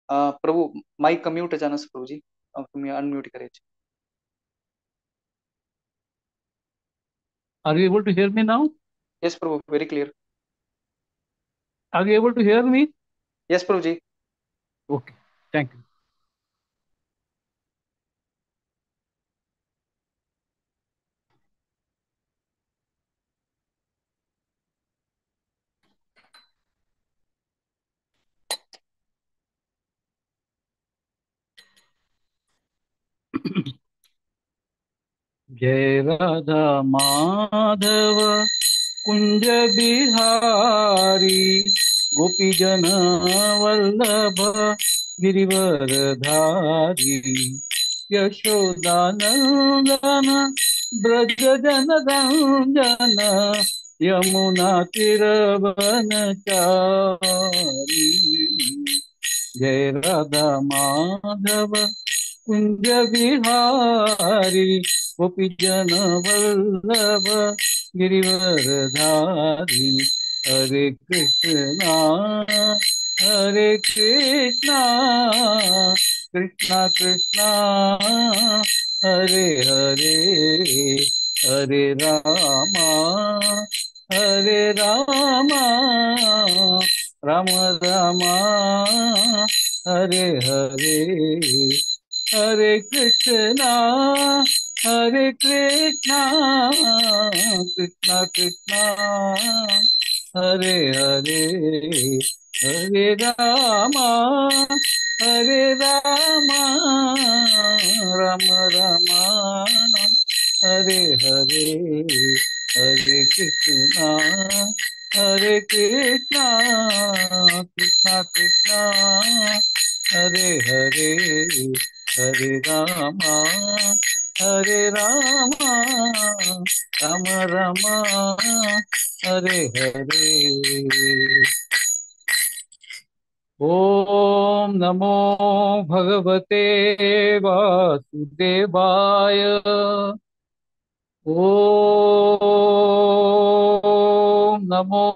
प्रभु mic mute जाना प्रभुजी, तुम्ही unmute करायचे. Are you able to hear me now? Yes, Prabhu, very clear. Are you able to hear me? Yes, Prabhuji. Okay, thank you. जय राधा माधव कुंज बिहारी, गोपीजन वल्लभ गिरिवरधारी, यशोदानंदन ब्रज जन रंजन, यमुना तीरवनचारी। जय राधा माधव कुंज बिहारी, गोपीजन वल्लभ गिरिवरधारी। हरे कृष्णा हरे कृष्णा कृष्णा कृष्णा हरे हरे, हरे रामा हरे रामा राम रामा हरे हरे। हरे कृष्णा हरे कृष्णा कृष्णा कृष्णा हरे हरे, हरे रामा हरे रामा राम रामा हरे हरे। हरे कृष्णा हरे कृष्णा कृष्णा कृष्णा हरे हरे, हरे रामा हरे रामा राम राम हरे हरे। ओम नमो भगवते वासुदेवाय। ओम नमो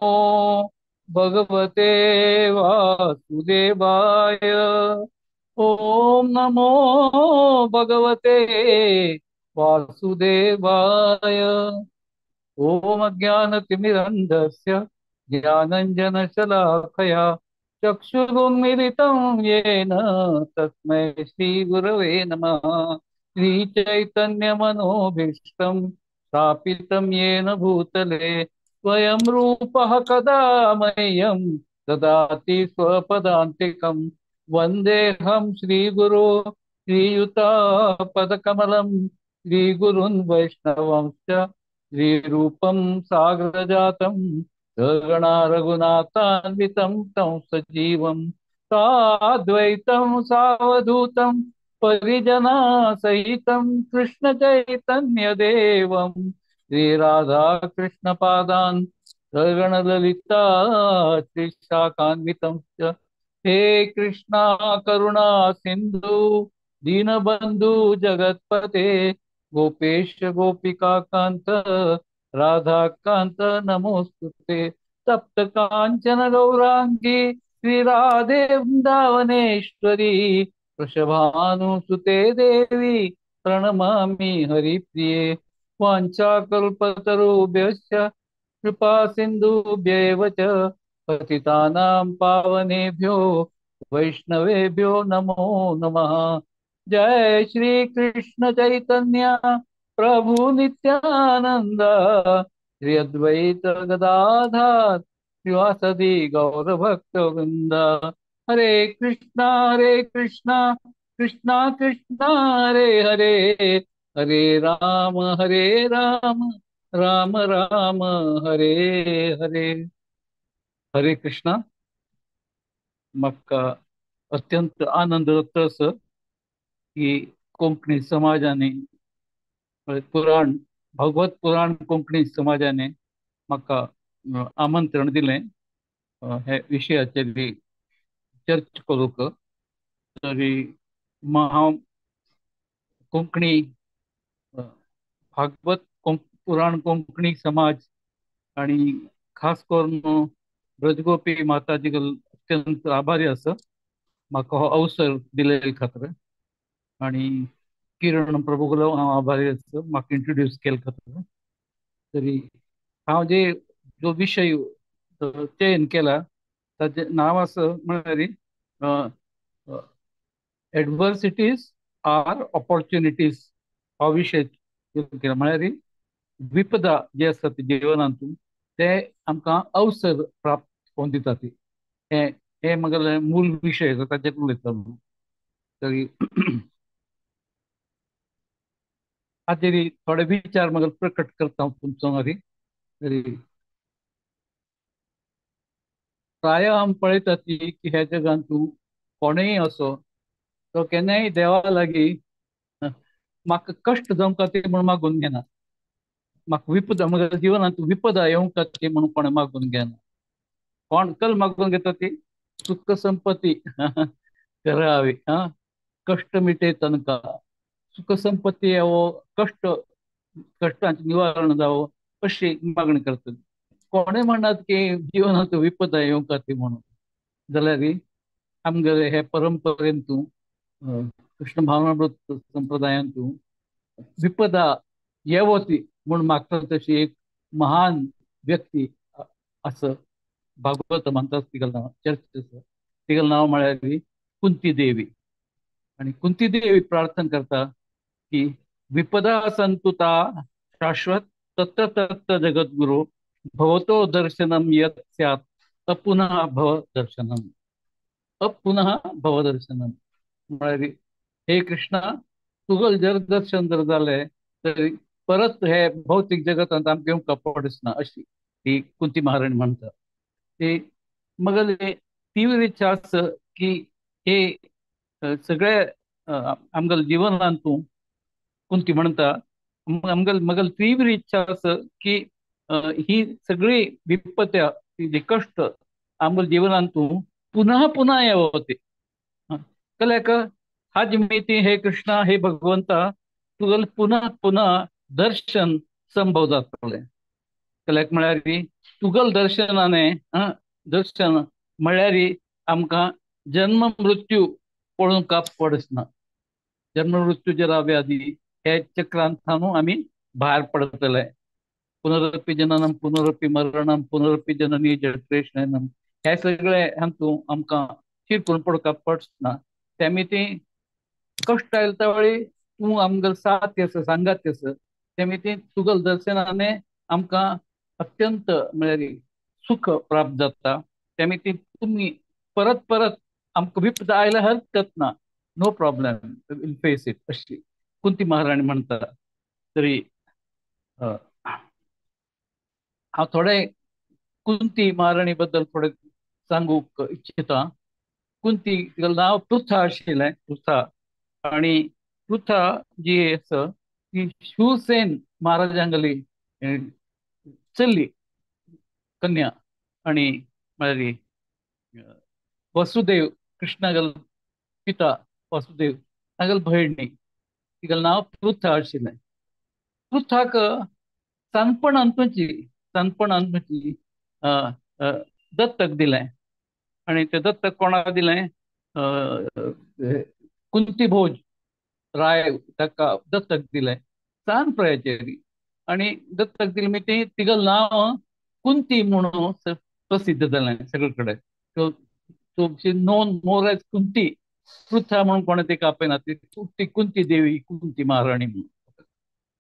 भगवते वासुदेवाय। ओम नमो भगवते वासुदेवाय। ओम अज्ञानतिमिरन्धस्य ज्ञानञ्जनशलाकया चक्षुरुन्मीलितं येन तस्मै श्रीगुरवे नमः। श्रीचैतन्यमनोभीष्टं स्थापितं येन भूतले स्वयं रूपः कदा मह्यं ददाति स्वपदान्तिकं। वन्देऽहं श्रीगुरो श्रीयुतापदकमलं श्रीगुरुन् वैष्णवंश्च श्रीरूपं सागरजातं सगणा रघुनाथान्वितं तं सजीवं साद्वैतं सावधूतं परिजनासहितं कृष्णचैतन्यदेवं श्रीराधाकृष्णपादान् सगणललिता श्रीशाखान्वितं च। हे कृष्णा करुणा सिंधु दीनबंधु जगत्पते गोपेश गोपिका कांत राधाकांत नमोस्तुते। तप्त कांचन गौरांगी श्री राधे वृंदावनेश्वरी वृषभानुसुते देवी प्रणमामि हरिप्रिये। वाञ्छाकल्पतरुभ्यश्च कृपा सिन्धुभ्येव च पतितानां पावनेभ्यो वैष्णवेभ्यो नमो नमः। जय श्री कृष्ण चैतन्य प्रभु नित्यानंद श्री अद्वैत गदाधर श्रीवासादि गौर भक्त वृंद। हरे कृष्णा कृष्णा कृष्णा हरे हरे, हरे राम राम राम हरे हरे। हरे कृष्णा। म्हाका अत्यंत आनंद जाता असो की कोंकणी समाजाने पुराण भागवत पुराण कोंकणी समाजाने म्हाका आमंत्रण दिलें हे विशयाचेर चर्चा करूंक। तरी हांव कोंकणी भागवत पुराण कोंकणी समाज आनी खास करून ब्रजगोपी माताजी अत्यंत आभारी आसा। म्हाका हो अवसर दिल्ले खातीर आनी किरण प्रभुगलो हांव आभारी आसा म्हाका इंट्रोड्यूस केले खातीर. तरी हांव जे जो विशय चयन केला ताचें नांव आसा म्हळ्यार एडवर्सिटीज आर ऑपॉर्च्युनिटीज हो विशय केला. म्हळ्यार विपदा जे आसा ते जिवनांतून ते आमकां अवसर प्राप्त करून दिता. ती हे म्हगेलें मूल विशय आसा ताचेर उलयतलो. तरी हाजेर थोडे विचार मगेले प्रकट करता हांव तुमचो मागीर. तरी प्राय आमी पळयतात की ह्या जगांत तूं कोणूय असो तो केन्नाय देवा लागीं म्हाका कश्ट जावंक खातीर म्हूण मागून घेना, म्हाका विपदा म्हज्या जिवनांत विपदा येवंक खातीर म्हूण कोणें मागून घेना. कोण कल मागून घेता ती सुख संपत्ती करावी, आं कश्ट मिटे तांकां, सुख संपत्ती येवो, कश्ट कश्टांचें निवारण जावो अशी मागणी करतात. कोणें म्हणनात की जिवनांत विपदा येवंक खातीर म्हणून. जाल्यार आमगेले हे परंपरेन तूं कृष्ण भावनामृत संप्रदायांत तूं विपदा येवो ती म्हूण मागता तशी एक महान व्यक्ती आसा. भागवत म्हणटात तिगेलें नांव, चर्च आसा तिगेलें नांव म्हळ्यार कुंती देवी. आनी कुंती देवी प्रार्थना करता की विपदा संतुता शाश्वत तत्त तत्त जगद्गुरु भवतो दर्शनम यत् स्यात् अपुनः भव दर्शनम, अपुनः भव दर्शनम. म्हळ्यार हे कृष्णा तुगेलें जर दर्शन जर जालें तरी परत हे भौतीक जगतांत आमकां येवंक पडचना अशी ती कुंती महाराणी म्हणटा. ती मगेली तीव्र इच्छा आसा की हे सगळे आमगेल्या जिवनांत तूं कुंती म्हणटा आमगेल मगेली तीव्र इच्छा आसा की ही सगळी विपत्या जी कश्ट आमगेल्या जिवनांत तूं पुनः पुनः येवो ते. कल्याक हाज मिती हे कृष्णा हे भगवंता तुगेलें पुनः पुनः दर्शन संभव जातलें. कल्याक म्हळ्यार तुगेलें दर्शनाने दर्शन म्हळ्यार आमकां जन्म मृत्यू पळोवंक पडचना. जन्म मृत्यू जरा व्याधी हे चक्रांत थावन आमी भायर पडटले. पुनरपी जननम पुनरपी मरणम पुनरपी जननी जठरेशनम हे सगळे हातूंत आमकां शिरकून पडपाक पडचना. तेमी ती कश्ट आयले त्या वेळी तूं आमगेलो साथी आसा, सांगाती आसा. तेमी ती तुगेल्या दर्शनाने आमकां अत्यंत म्हळ्यार सुख प्राप्त जाता. तेमी ती तुमी परत परत आमकां विपदा आयल्यार हरकत ना, no problem, will face it अशी कुंती महाराणी म्हणटा. तरी हांव थोडे कुंती महाराणी बद्दल थोडे सांगूंक इच्छिता. कुंती तिगेलें नांव पृथा आशिल्लें, पृथा. आनी पृथा जी आसा ती शिवसेन महाराजांगली चली कन्या आनी म्हळ्यार वसुदेव कृष्णागल पिता वसुदेव तागेले भयणी, तिगेलें नांव पृथा आशिल्लें. पृथाक सानपणांतूची दत्तक दिलें आनी तें दत्तक कोणाक दिलें, कुंती भोज राय ताका दत्तक दिलें सान प्रायेचेर. आनी दत्तक दिलें मागीर तिगेलें नांव कुंती म्हणून प्रसिद्ध जालें सगळे कडेन. So she known more as Kunti. Pritha म्हणून कोणें तिका आपयना, ती कुंती देवी, कुंती महाराणी म्हणून.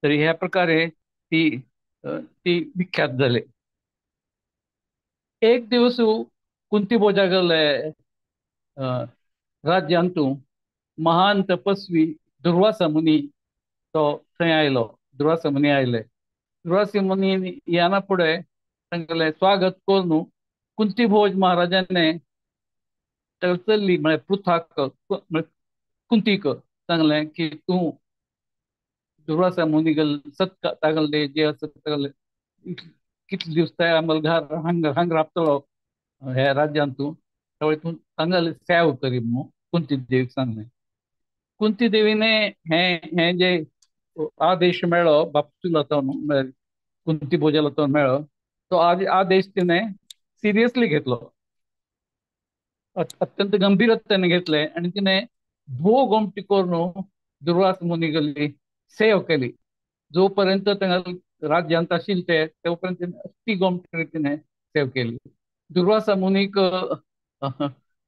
तरी ह्या प्रकारे ती ती विख्यात जाली. एक दिवस कुंती भोजागेले राज्यांतू महान तपस्वी दुर्वासा मुनी तो थंय आयलो. दुर्वासा मुनी आयले. दुर्वासा मुनी येना फुडें तांगेलें स्वागत करून कुंती भोज महाराजाने ताका चल्ली म्हळ्यार पृथाक कुंतीक सांगलें की तूं दुर्वासा मुनी सत्कार तागेले जे आसा तागेले कितले दीस ते आमगेले घर हांगा हांगा राबतलो ह्या राज्यांत तूं, त्यावेळी तूं तांगेले सेवा करी म्हणून कुंती देवीक सांगलें. कुंती देवीने हे हे जे आदेश मेळ्ळो बापसूला म्हळ्यार कुंती भोजाला मेळ्ळो तो आदेश तिणें सिरियसली घेतलो. अत्यंत गंभीरतेने घेतले आणि तिने भो गोमटी करून दुर्वास मुनिगली सेव केली. जोपर्यंत त्यांना राज्यांत आशिल्ले ते तोपर्यंत अति गोमटी रितीने सेव केली. दुर्वासा मुनीक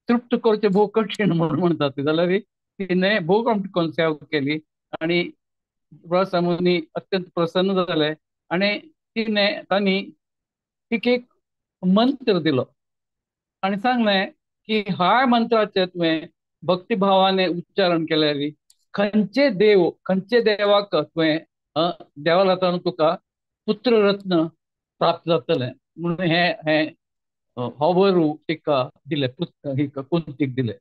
तृप्त करचे भोव कठीण म्हणून म्हणतात, जाल्यार तिने भोव गोमटी करून सेव केली आणि दुर्वासा मुनी अत्यंत प्रसन्न जाले आणि तिने तांणी तिका एक मंत्र दिलो आणि सांगलें की ह्या मंत्राचे तुवें भक्तिभावाने उच्चारण केल्यार खंयचे देव खंयचे देवाक तुवें देवा लागून तुका पुत्ररत्न प्राप्त जातलें म्हणून हे हे हो वरू तिका दिले, कुंतीक दिले.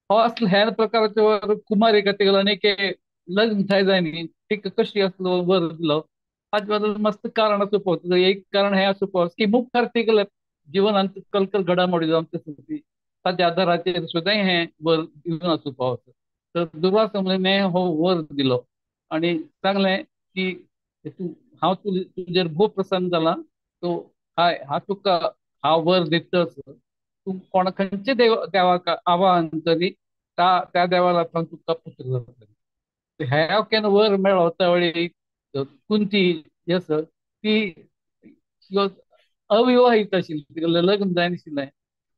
हो असलो ह्या प्रकाराचे वर कुमारी तिका आनी लग्न थंय जाय न्ही, तिका कशी असलो वर दिलो हाजे बद्दल मस्त कारण आसूं पावता. एक कारण हें आसूं पावता की मुखार तिगेले जिवनांत कलकल घडामोडी जावन ती ताच्या आधाराचेर सुद्दां हें वर दिवन आसूं पावता. तर दुर्वासा मुनीन हो वर दिलो आनी सांगलें की तूं हांव तुजेर भोव प्रसन्न जाला, तो हाय हांव तुका हांव वर दितच, तूं कोणा खंयचे देव देवाक आवाहन करी त्या देवाला तुका पुत्र जातले. ह्या केन्ना वर मेळ्ळो त्या वेळी कुंती जी आसा ती अविवाहित आशिल्ली, तिका लग्न जायनाशिल्लें,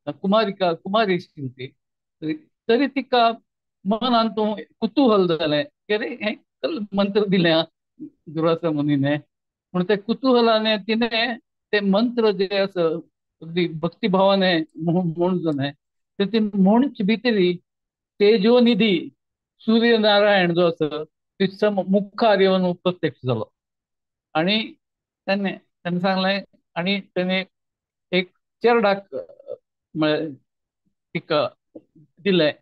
कुमारिका कुमारी आशिल्ली ती. तरी तिका मनान तूं कुतूहल जालें की अरे हें मंत्र दिलें दुर्वासा मुनीने, म्हूण ते कुतूहलाने तिने ते मंत्र जे आसा अगदी भक्तिभावाने म्हूण जालें ते ती म्हणचे भितरी तेजोनिधी सूर्यनारायण जो आसा तिच्या मुखार येवन प्रत्यक्ष जालो आणि त्याने त्याने सांगलें आणि त्याने एक चेरडाक तिका दिलें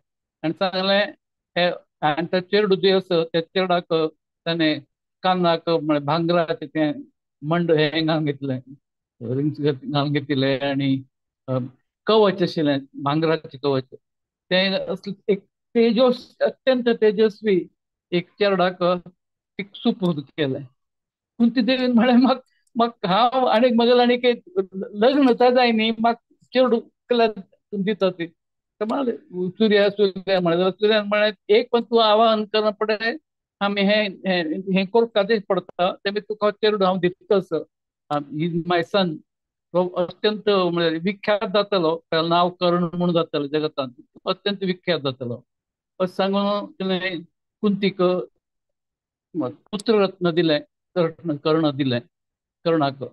आनी सांगलें हे आनी ते चेरडू जे आसा त्या चेरडाक ताणें कानाक म्हळ्यार भांगराचें तें मंड हें घालून घेतलें, रिंग्स घालून घेतिल्लें आनी कवच आशिल्लें भांगराचें कवच, तें असलें एक तेजस अत्यंत तेजस्वी एक चेरडाक एक सुपूर्द केलें. कुंती देवीन म्हळें म्हाका म्हाका हांव आनी म्हगेलें आनी लग्न तर जाय न्ही, म्हाका चेडू दिता ती. म्हळें सुर्या सुर्या म्हळें जाल्यार सुर्यान म्हळें एक पण तूं आवाहन करना पडे आमी हें हें करपाचें पडटा, तें तुका चेडू हांव दितच, is my सन, तो अत्यंत म्हळ्यार विख्यात जातलो, ताका नांव कर्ण म्हूण जातलें जगतांत, अत्यंत विख्यात जातलो अशें सांगून तिणें कुंतीक पुत्ररत्न दिलें, कर्ण दिलें कर्णाक.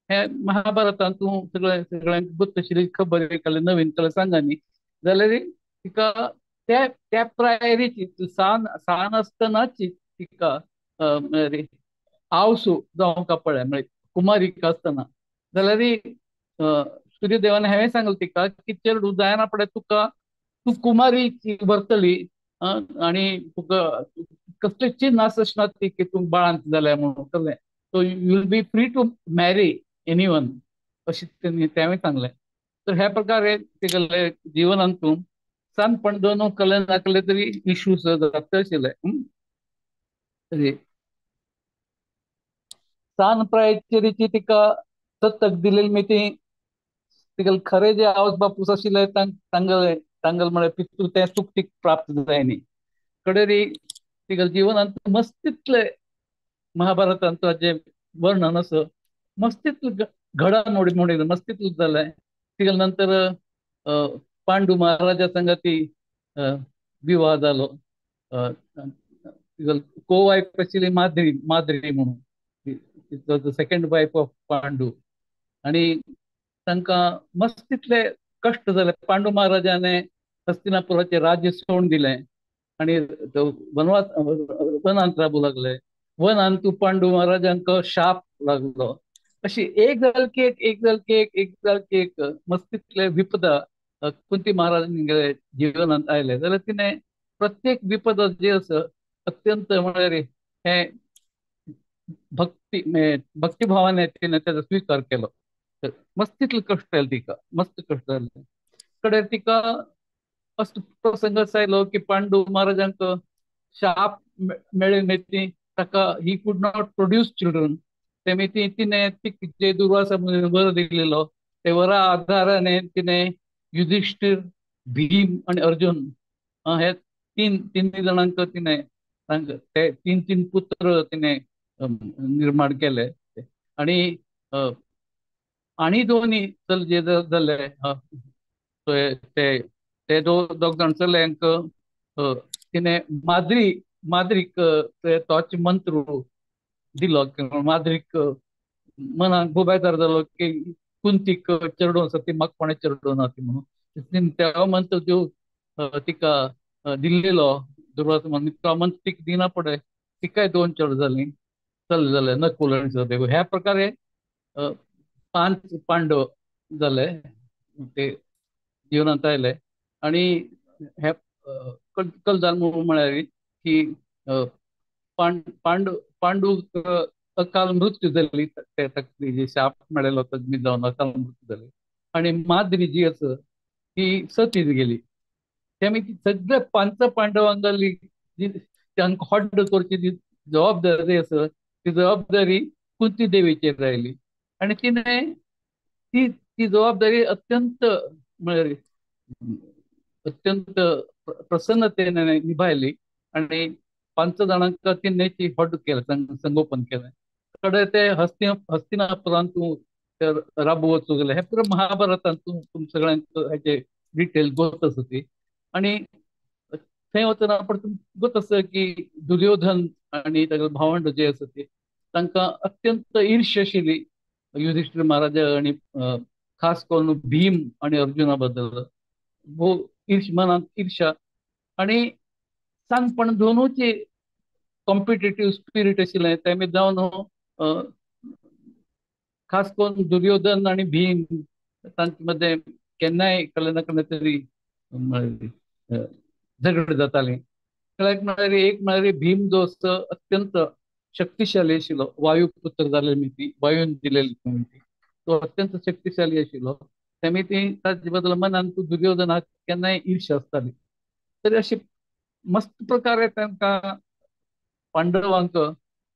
हे महाभारतांत तूं सगळें सगळ्यांक गुप्त आशिल्ली खबर एकले नवीन तुला सांगा न्ही, जाल्यार तिका त्या त्या प्रायरीची सान सान आसतनाची तिका म्हळ्यार आवसू जावंक पडलें, म्हळ्यार कुमारिका आसतना. जाल्यार सूर्यदेवान हांवें सांगलें तिका की चेडूं जायना पडलें तुका, तूं कुमारी व्हरतली आनी तुका कसलें चिन्न आसना ती की तूं बाळांत जाल्या म्हणून कसलें, so you will be free to marry any one अशें तें सांगलें. तर ह्या प्रकारे तिगेले जिवनांतून सानपण दोन कले नाकले तरी इश्यूज जाता आशिल्ले. तरी सान प्रायचेरीची तिका दत्तक दिलेली मी ती तिगेले खरे जे आवस बापूस आशिल्ले तांगले तांगल म्हळ्यार पितृ तें सुख तिका प्राप्त जायनी. कडेरी तिगेले जिवनांत मस्तीतले महाभारतांत जें वर्णन आसा मस्तीतले घडामोडी म्हणून मस्तीतले जालें. तिगेले नंतर पांडू महाराजा संगती विवाह जालो, तिगेले को वायफ आशिल्ली माद्री, माद्री म्हणून the second wife of Pandu, आनी तांकां मस्तीतले कश्ट जाले. पांडू महाराजाने हस्तिनापुराचें राज्य सोडून दिलें आनी वनवास वनांत राबू लागले. वनांत तूं पांडू महाराजांक शाप लागलो. अशी एक जाल की एक, एक जाल की एक, एक जाल की एक मस्तीतले विपदा कुंती महाराजांगे जिवनांत आयले. जाल्यार तिणें प्रत्येक विपदा जी आसा अत्यंत म्हळ्यार हें भक्ती भक्तिभावाने तिणें ताजो स्विकार केलो. मस्तीतले कश्ट आयले तिका, मस्त कश्ट आयले. कडेन तिका असो प्रसंग आयलो की पांडू महाराजांक शाप मेळ्ळे ती ताका he could not produce children, तेमी ती तिणें जे दुर्वासा वर दिलेलो ते वरा आधाराने तिने युधिष्ठिर, भीम आणि अर्जुन हे तीन तीन जणांक तिने ते तीन तीन पुत्र तिने निर्माण केले. आणि आणि दोन्ही चल जे जाले ते ते दोग जाण चलयांक तिने माद्री माद्रीक तोच मंत्र दिलो. माद्रीक मनाक खूब बेजार जालो की कुंतीक चेडूं आसा ती म्हाका कोणें चेडूं ना ती म्हणून तिने त्या मंत्र जो तिका दिल्लेलो दुर्वास म्हणून तो मंत्र तिका दिना पडे तिकाय दोन चेडूं जालीं, चल जाले नकुल आनी सहदेव. ह्या प्रकारे 5 पांडव जाले ते जिवनांत आयले. आनी हे कल जाल म्हळ्यार की पांडू पांडू अकाल मृत्यू जाली, ते शाप मेळिल्लो तजमी जावन अकाल मृत्यू जाली. आनी माद्री जी आसा ती सतीत गेली. तेमी ती सगळे 5 पांडवांगली जी तांकां हड्ड करची जी जबाबदारी आसा ती जबाबदारी कुंती देवीचेर रायली. आनी तिणें ती ती जबाबदारी अत्यंत म्हळ्यार अत्यंत प्रसन्नतेने निभायली. आनी 5 जाणांक तिणें ती हड्ड केलें, संगोपन केलें. कडे ते हस्तिनापुरांत राबू वचूंक गेले. हें पुरो महाभारतांत तुम सगळ्यांक हेचे डिटेल गोत आसा ती. आनी थंय वतना पण गोत आसा की दुर्योधन आनी तागेले भावंड जे आसा ते तांकां अत्यंत ईर्ष्या आशिल्ली युधिष्ठिर महाराजा आनी खास करून भीम आनी अर्जुना बद्दल भोव ईर्ष मनांत ईर्ष्या. आनी सांगपण दोनूची कॉम्पिटेटीव स्पिरीट आशिल्लें तेमी जावन खास करून दुर्योधन आनी भीम तांचे मदें केन्नाय केन्ना ना केन्ना तरी झगडे जातालीं. म्हळ्यार एक म्हळ्यार भीम जो आसा अत्यंत शक्तिशाली आशिल्लो, वायुपुत्र जाल्ले ती वायून दिलेली ती तो अत्यंत शक्तिशाली आशिल्लो. तेमी ती ताजे बद्दल मनान दुर्योधनाक केन्नाय ईर्ष्या आसताली. तरी अशी मस्त प्रकारे तांकां पांडवांक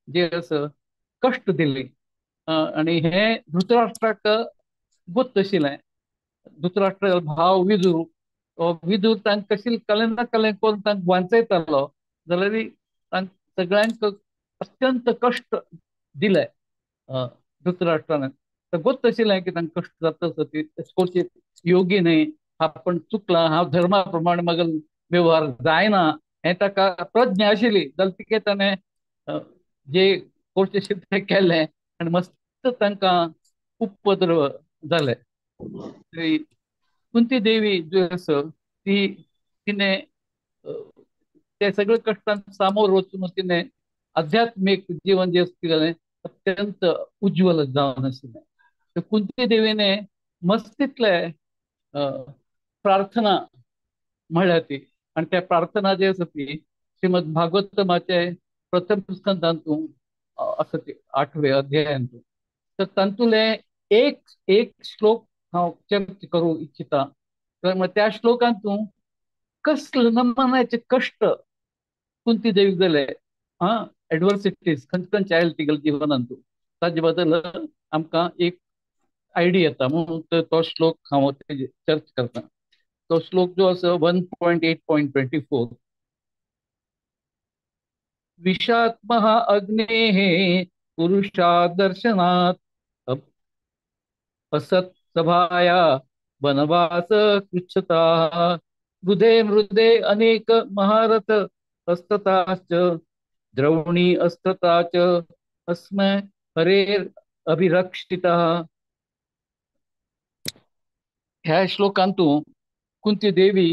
जे आसा कश्ट दिले. आनी हे धृतराष्ट्राक गोत आशिल्लें. धृतराष्ट्र भाव विदूर, विदूर तांकां कशी कलें ना कलें करून तांकां वांचयतालो जाल्यार तांकां सगळ्यांक अत्यंत कश्ट दिले धृतराष्ट्रान. तर गोत आशिल्लें की तांकां कश्ट जाता आसा ती कोची योगी न्हय, आपूण चुकला, हांव धर्मा प्रमाणे म्हाका व्यवहार जायना हें ताका प्रज्ञा आशिल्ली. जाल्यार तिका ताणें जे करचें आशिल्लें तें केलें आनी मस्त तांकां उपद्रव जाले. कुंती देवी जी आसा ती तिणें ते सगळे कश्टांक सामोर वचून तिणें आध्यात्मीक जीवन जे आसता अत्यंत उज्ज्वल जावन आशिल्लें. तर कुंती देवीने मस्तीतले प्रार्थना म्हळ्या ती. आनी त्या प्रार्थना जी आसा ती श्रीमद भागवतमाचे प्रथम स्कंदांतू आसा ती 8वे अध्यायांतू. तर तातूंतले एक एक श्लोक हांव चर्चा करूं इच्छिता. तर त्या श्लोकांतू कसले नमनाचे कश्ट कुंती देवीक जाले, आं एडवर्सिटीज खंयचे खंयचे आयले तिगेले जिवनांतू ताजे बद्दल आमकां एक आयडिया येता. म्हणून तो श्लोक हांव चर्चा करता. तो श्लोक जो आसा 1.8.24. विषात्मः अग्नेः पुरुषादर्शनात् असत् सभाया वनवास कृच्छता मृदे मृदे अनेक महारथ अस्तताश्च द्रवणी अस्तता च अस्मै हरेर अभिरक्षितः. ह्या श्लोकांतू कुंती देवी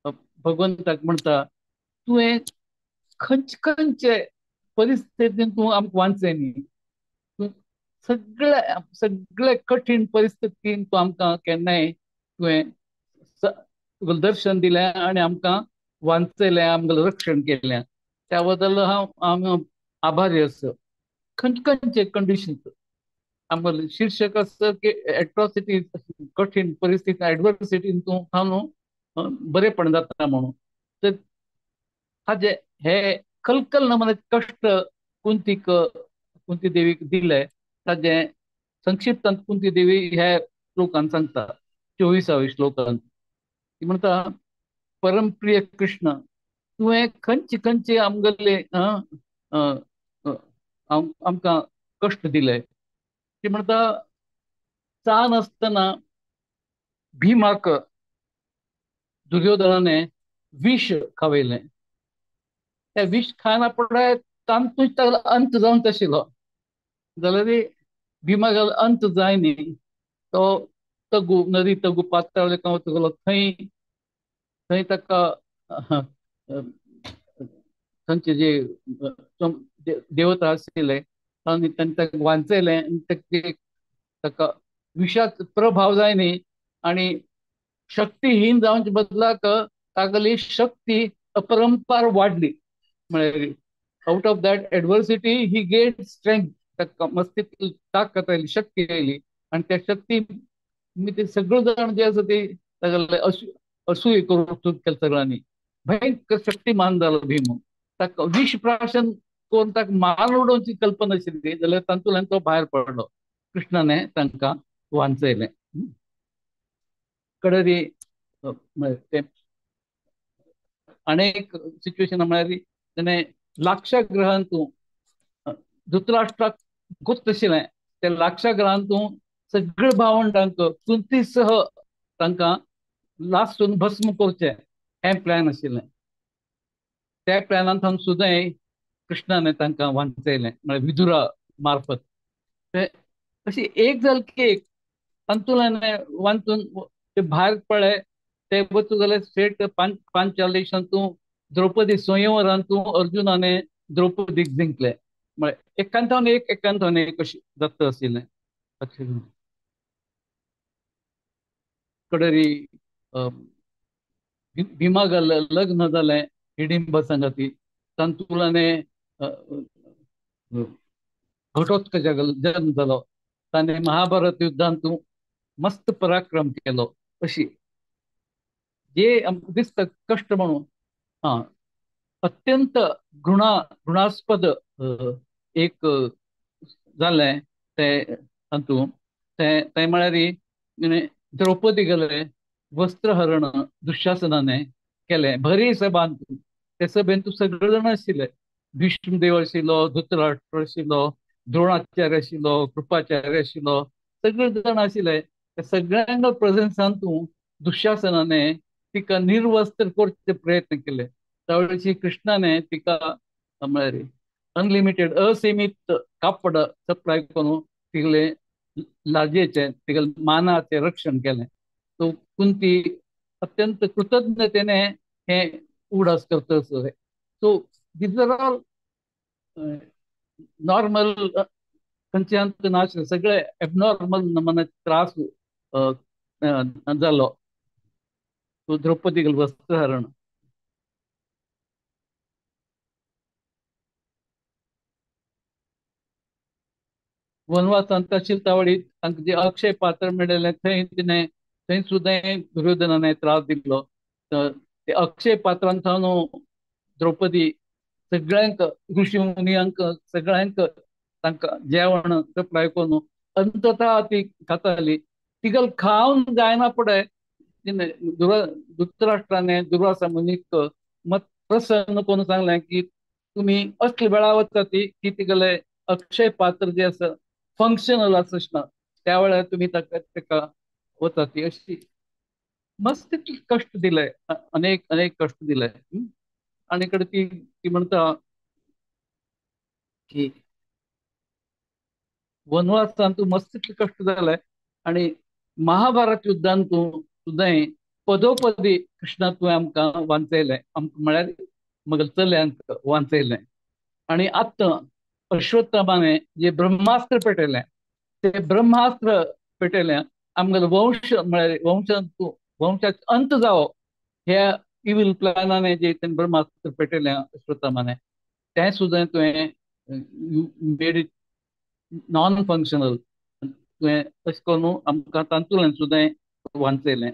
भगवंताक म्हणटा तुवें खंयचे खंयचे परिस्थितीन तूं आमकां वांचय न्ही, तूं सगळे सगळे कठीण परिस्थितीन तूं आमकां केन्नाय तुवें तुगेलें दर्शन दिलें आनी आमकां वांचयलें, आमगेलें रक्षण केलें, त्या बद्दल हांव आमी आभारी आसा. खंयचे खंयचे कंडिशन आमगेलें शीर्षक आसा की एट्रॉसिटी कठीण परिस्थिती एडवर्सिटीन तूं हांव बरेपण जाता म्हणून. तर हाजे हे कलकल नमन कश्ट कुंतीक कुंती देवीक दिले ताजे संक्षिप्तांत कुंती देवी ह्या श्लोकान सांगता, 24व्या श्लोकान. ती म्हणटा, परमप्रिय कृष्ण, तुवें खंयचे खंयचे आमगेले आमकां कश्ट दिले. ती म्हणटा, सान आसतना भीमाक दुर्योधनाने विष खावयलें. त्या विष खायना पडले तातूंत तागेलो अंत जावन आशिल्लो. जाल्यार भीमाक अंत जाय न्ही, तो तगू नदी तगू पाताळ वतलो, थंय थंय ताका थंयचे जे देवता आशिल्ले तांणी तांकां वांचयलें आनी ताका विशाचो प्रभाव जाय न्ही आनी शक्तिहीन जावचे बदलाक तागेली शक्ती अपरंपार वाडली. म्हळ्यार out of that adversity he get strength. ताका मस्ती ताकद आयली, शक्ती आयली आनी त्या शक्ती ते सगळे जाण जे आसा ते तागेले असूय करूंक केलें सगळ्यांनी. भयंकर शक्तिमान जालो भीम. ताका विष प्राशन करून ताका मारून उडोवची कल्पना आशिल्ली, जाल्यार तातूंतल्यान तो भायर पडलो. कृष्णाने तांकां वांचयलें. कडेरी ते अनेक सिच्युएशन म्हळ्यार तेणें लाक्षागृहांतू धृतराष्ट्राक गोत्त आशिल्लें, त्या लाक्षागृहांतू सगळे भावंडांक कुंती सह तांकां लासून भस्म करचें हें प्लॅन आशिल्लें. त्या प्लॅनान थावन सुद्दां कृष्णाने तांकां वांचयलें, म्हळ्यार विदुरा मार्फत. ते अशी एक जाल की एक तातूंतल्यान वांचून ते भायर पडले. ते वचूं जाल्यार स्टेट पांचालेशांतू द्रौपदी स्वयंवरांतू अर्जुनाने द्रौपदीक जिंकले. म्हळ्यार एकांतावन एक एकांतावन एक अशी जाता आशिल्लें. कडेरी भीमाक लग्न जालें हिडिंबा संगाती, तातूंतल्यान घटोत्कचा जन्म जालो. ताणें महाभारत युद्धांतू मस्त पराक्रम केलो. अशी जे आमकां दिसता कश्ट म्हणून, हां, अत्यंत घृणास्पद एक जालें तें तातूंत. तें तें म्हळ्यार द्रौपदी गेले वस्त्रहरण दुःशासनाने केलें भरी सभांत. ते सभेन तूं सगळे जाण आशिल्ले, भीष्मदेव आशिल्लो, धृतराष्ट्र आशिल्लो, द्रोणाचार्य आशिल्लो, कृपाचार्य आशिल्लो, सगळे जाण आशिल्ले. त्या सगळ्यांक प्रेझेन्सान तूं दुःशासनाने तिका निर्वस्त्र करचे प्रयत्न केले. त्यावेळेची कृष्णाने तिका म्हळ्यार अनलिमिटेड असीमित कापड सप्लाय करून तिगले लाजेचें तिगेले मानाचें रक्षण केलें. सो कुंती अत्यंत कृतज्ञतेने हें उडास करता आसलें. So these are all normal खंयच्यान नाशिल्लें, सगळे एबनॉर्मल मनाचे त्रास जालो. सो द्रौपदी वस्त्रहरण. वनवासांत आशिल्ले त्यावेळी तांकां जे अक्षय पात्र मेळिल्लें थंय तिणें थंय सुद्दां दुर्योधनाने त्रास दिल्लो. ते अक्षय पात्रान थावन द्रौपदी सगळ्यांक ऋषी मुनियांक सगळ्यांक तांकां जेवण सप्लाय करून अंततः ती खाताली. तिगल खावन जायना पडे तिणें धृतराष्ट्राने दुर्वासा मुनीक मत प्रसन्न करून सांगलें की तुमी असले वेळा वता ती की तिगले अक्षय पात्र जे आसा फंक्शनल आसना त्या वेळार तुमी ताका ताका वता ती. अशी मस्त कश्ट दिले, अनेक अनेक कश्ट दिले. आनी कडे ती ती म्हणटा की वनवासान तूं मस्त कश्ट जाले आनी महाभारत युद्धान तूं सुद्दां पदोपदी कृष्णा तुवें आमकां वांचयलें, आमकां म्हळ्यार म्हगेल्या चल्यांक वांचयलें. आनी आतां अश्वत्थामाने जे ब्रह्मास्त्र पेटयलें ते ब्रह्मास्त्र पेटयलें आमगेलो वंश म्हळ्यार वंशांत वंशाचो अंत जावो ह्या इवील प्लॅनाने जे तेणें ब्रह्मास्त्र पेटयलें अश्वत्थामाने तें सुद्दां तुवें you made it non functional. तुवें अशें करून आमकां तातूंतल्यान सुद्दां वांचयलें.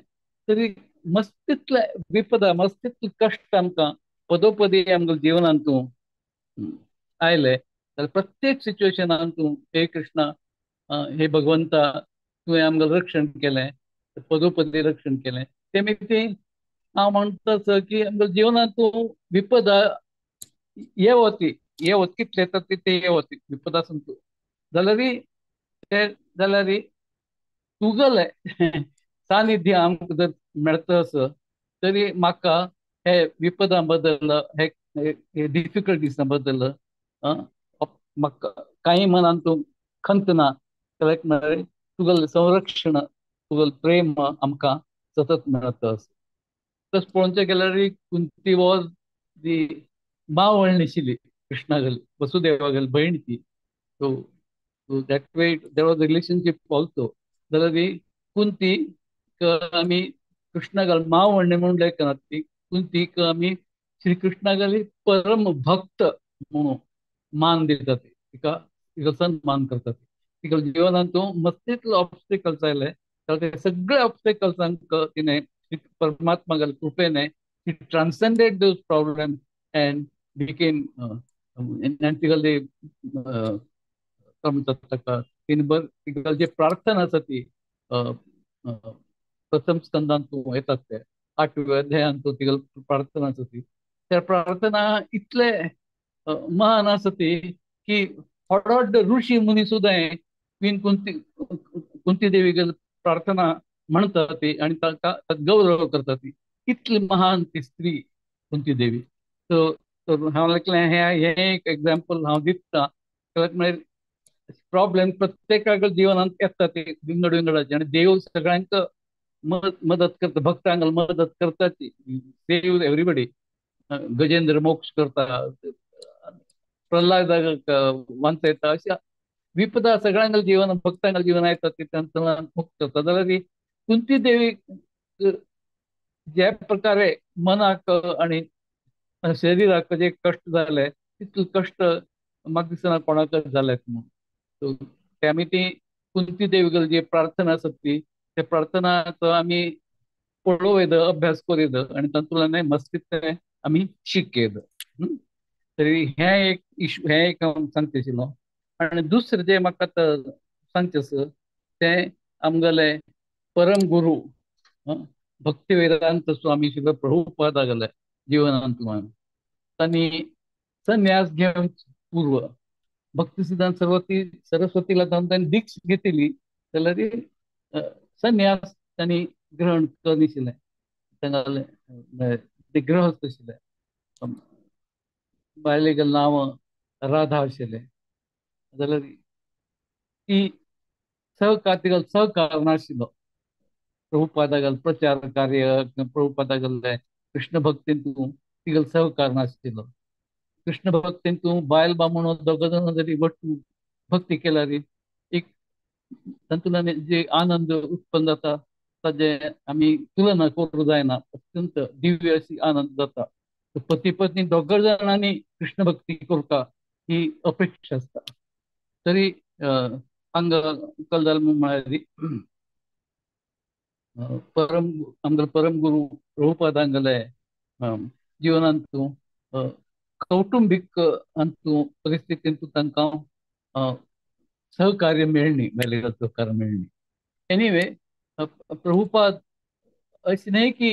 तरी मस्तीतले विपदा मस्तीतले कश्ट आमकां पदोपदी आमकां जिवनांत तूं आयले. जाल्यार प्रत्येक सिच्युएशनान तूं हे कृष्णा, हे भगवंता, तुवें आमकां रक्षण केलें, पदोपदी रक्षण केलें. ते मागीर हांव म्हणटाच की आमकां जिवनांत तूं विपद येवती येवत कितले येतात ते येवती विपद आसून तूं जाल्यार ते जाल्यार तुगेलें सानिध्य आमकां जर मेळटा आसत तरी म्हाका हे विपदां बद्दल, हे डिफिकल्टीजां बद्दल म्हाका कांय मनान तूं खंत ना. कित्याक म्हळ्यार तुगेलें संरक्षण, तुगेलें प्रेम आमकां सतत मेळटा आसा. तशें पळोवचें गेल्यार कुंती वॉज दी मावळणी आशिल्ली कृष्णागेली, वसुदेवागेली भयण ती. So that way there was relationship also. जाल्यार कुंती आमी कृष्णागेली मावळणी म्हणून लेखनात, ती कुंतीक आमी श्री कृष्णागेली परम भक्त म्हणून मान दितात, तिका तिका सन्मान करतात. तिका जिवनांत मस्तीतले ऑब्स्टिकल्स आयले जाल्यार ते सगळे ऑब्स्टिकल्सांक तिणें परमात्मा कृपेने she transcended those problems and became तिगेली म्हणटात ताका तिणें तिगेली जी प्रार्थना आसा ती प्रथम स्कंदांत येतात ते 8व्या अध्यायांत तिगेली प्रार्थना आसा ती, त्या प्रार्थना इतले महान आसा ती की व्हड ऋषी मुनी सुद्दां क्वीन कुंती कुंती देवी प्रार्थना म्हणटा ती आनी ताका गौरव करता ती. इतली महान ती स्त्री कुंती देवी. सो हांव लेखलें हें एक एग्जाम्पल हांव दिता. कित्याक म्हळ्यार प्रॉब्लेम प्रत्येकाक जिवनांत येता ते विंगड विंगडाचे आनी देव सगळ्यांक मदत करता, भक्तांक मदत करता, सेव एवरीबडी. गजेंद्र मोक्ष करता, प्रल्हादाक वांचयता, अशा विपदा सगळ्यांक जीवन भक्तांक जीवन येता ते तांतून मुक्त करता. जाल्यार कुंती देवी ज्या प्रकारे मनाक आनी शरीराक जे कश्ट जाले तितले कश्ट म्हाका दिसना कोणाकच जालेत म्हणून. ते आमी ती कुंती देवी जी प्रार्थना आसा ती त्या प्रार्थनाचो आमी पळोवं येता, अभ्यास करूं येता आनी तातूंतल्यान मस्तींतलें आमी शिक येता. तरी हें एक इशू, हें एक हांव सांगता आशिल्लो. आनी दुसरें जें म्हाका आतां सांगचें आसा तें आमगेले परम गुरू भक्ती वेदांत स्वामी श्री प्रभुपाद गेले जिवनांतल्यान तांणी संन्यास घेवन पूर्व भक्ती सिद्धांत सरस्वतीला जावन तांणी दीक्षा घेतली जाल्यार संन्यास तांणी ग्रहण करनाशिल्लें, तांगेलें ते गृहस्थ आशिल्ले. बायलेगेलें नांव राधा आशिल्लें. जाल्यार ती सहकार तिका सहकार नाशिल्लो प्रभुपादागेले प्रचार कार्य, प्रभुपादागेले कृष्ण भक्तींतू तिगेलो सहकार नाशिल्लो. कृष्ण भक्तींतू बायल बामण दोग जाणां जरी वट्टू भक्ती केल्यार एक तातूंतल्यान जे आनंद उत्पन्न जाता ताजे आमी तुलना करूंक जायना, अत्यंत दिव्य अशी आनंद जाता. पती पत्नी दोग जाणांनी कृष्ण भक्ती करता ही अपेक्षा आसता. तरी हांगा कल जालें म्हळ्यार परम आमगेले परम गुरू प्रभुपादांगेले जिवनांतू कौटुंबीक अंतू परिस्थितींतू तांकां सहकार्य मेळ्ळी, मेलें सहकार्य मेळ्ळी. एनिवे प्रभुपाद अशें न्हय की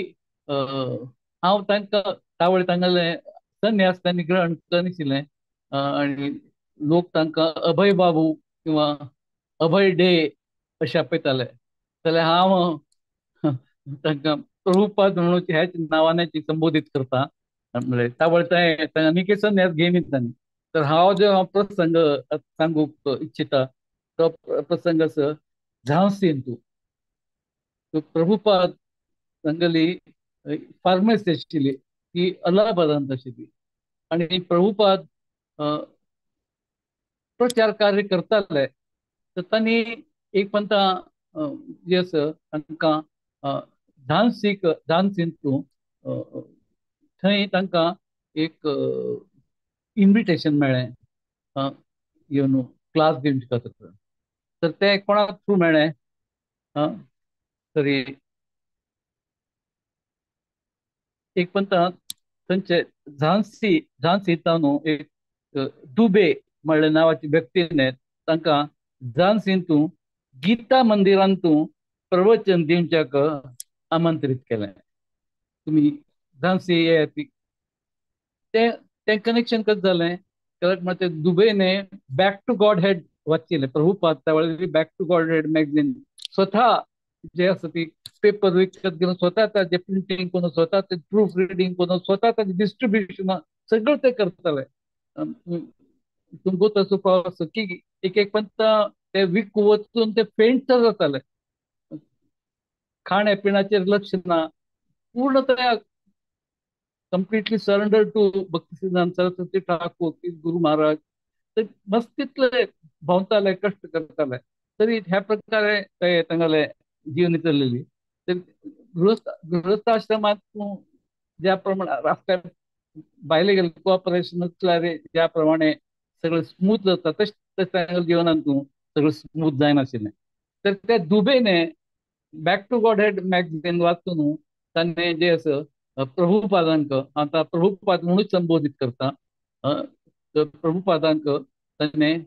हांव तांकां तावळ तांगेलें संन्यास तांणी ग्रहण करनाशिल्लें आनी लोक तांकां अभय बाबू किंवा अभय डे अशें आपयताले, जाल्यार हांव तांकां प्रभुपाद म्हणून ह्याच नांवान संबोधीत करता. म्हणल्यार तावळ तें आनी संन्यास घेयनी तांणी. तर हांव जो हांव प्रसंग सांगूंक इच्छिता तो प्रसंग आसा झांसींतू. प्रभुपाद तांगेली फार्मासी आशिल्ली ती अलाहाबादांत आशिल्ली आनी प्रभुपाद प्रचार कार्य करताले. तर तांणी एक पंता जे आसा तांकां झांसीक झांसींतू थंय तांकां एक इन्विटेशन मेळ्ळें येवन क्लास दिवचे खातीर. तर तें कोणाक थ्रू मेळ्ळें तरी एक पंता थंयचे झांसी झांसींत एक दुबे म्हणले नांवाची व्यक्तीने तांकां झांसींतू गीता मंदिरांतू प्रवचन दिवच्याक आमंत्रीत केलें. तुमी झांसी येयात. तें तें कनेक्शन कशें जालें? कारण म्हणजे दुबेने बॅक टू गॉड हेड वाचिल्लें. प्रभुपाद त्या वेळार back to God head magazine स्वता जे आसा ती पेपर विकत घेवन स्वता ताजें प्रिंटींग करून, स्वता ते प्रूफ रिडींग करून, स्वता ताजें डिस्ट्रिब्युशन सगळें ते करताले. तुमकां तसो पावस की एक एक पंत ते विकू वचून ते फेंट जाताले. खाण्यापिण्याचेर लक्ष ना, पूर्णतया completely surrender to Bhaktisiddhanta Saraswati Thakur Guru Maharaj. ते मस्तीतले भोंवताले, कश्ट करताले. तरी ह्या प्रकारे ते तांगेले जीवनी चल्लेली. ते गृहस्थाश्रमात ज्या प्रमाणे रस्त्यार भायले गेले कोऑपरेशन आसल्यार ज्या प्रमाणे सगळें स्मूथ जाता तशें तशें तांगेल्या जिवनांत सगळें स्मूथ जायनाशिल्लें. तर त्या दुबेने back to God head magazine वाचून ताणें जे आसा प्रभुपादांक, आतां प्रभुपाद म्हणूच संबोधीत करता, तर प्रभुपादांक ताणें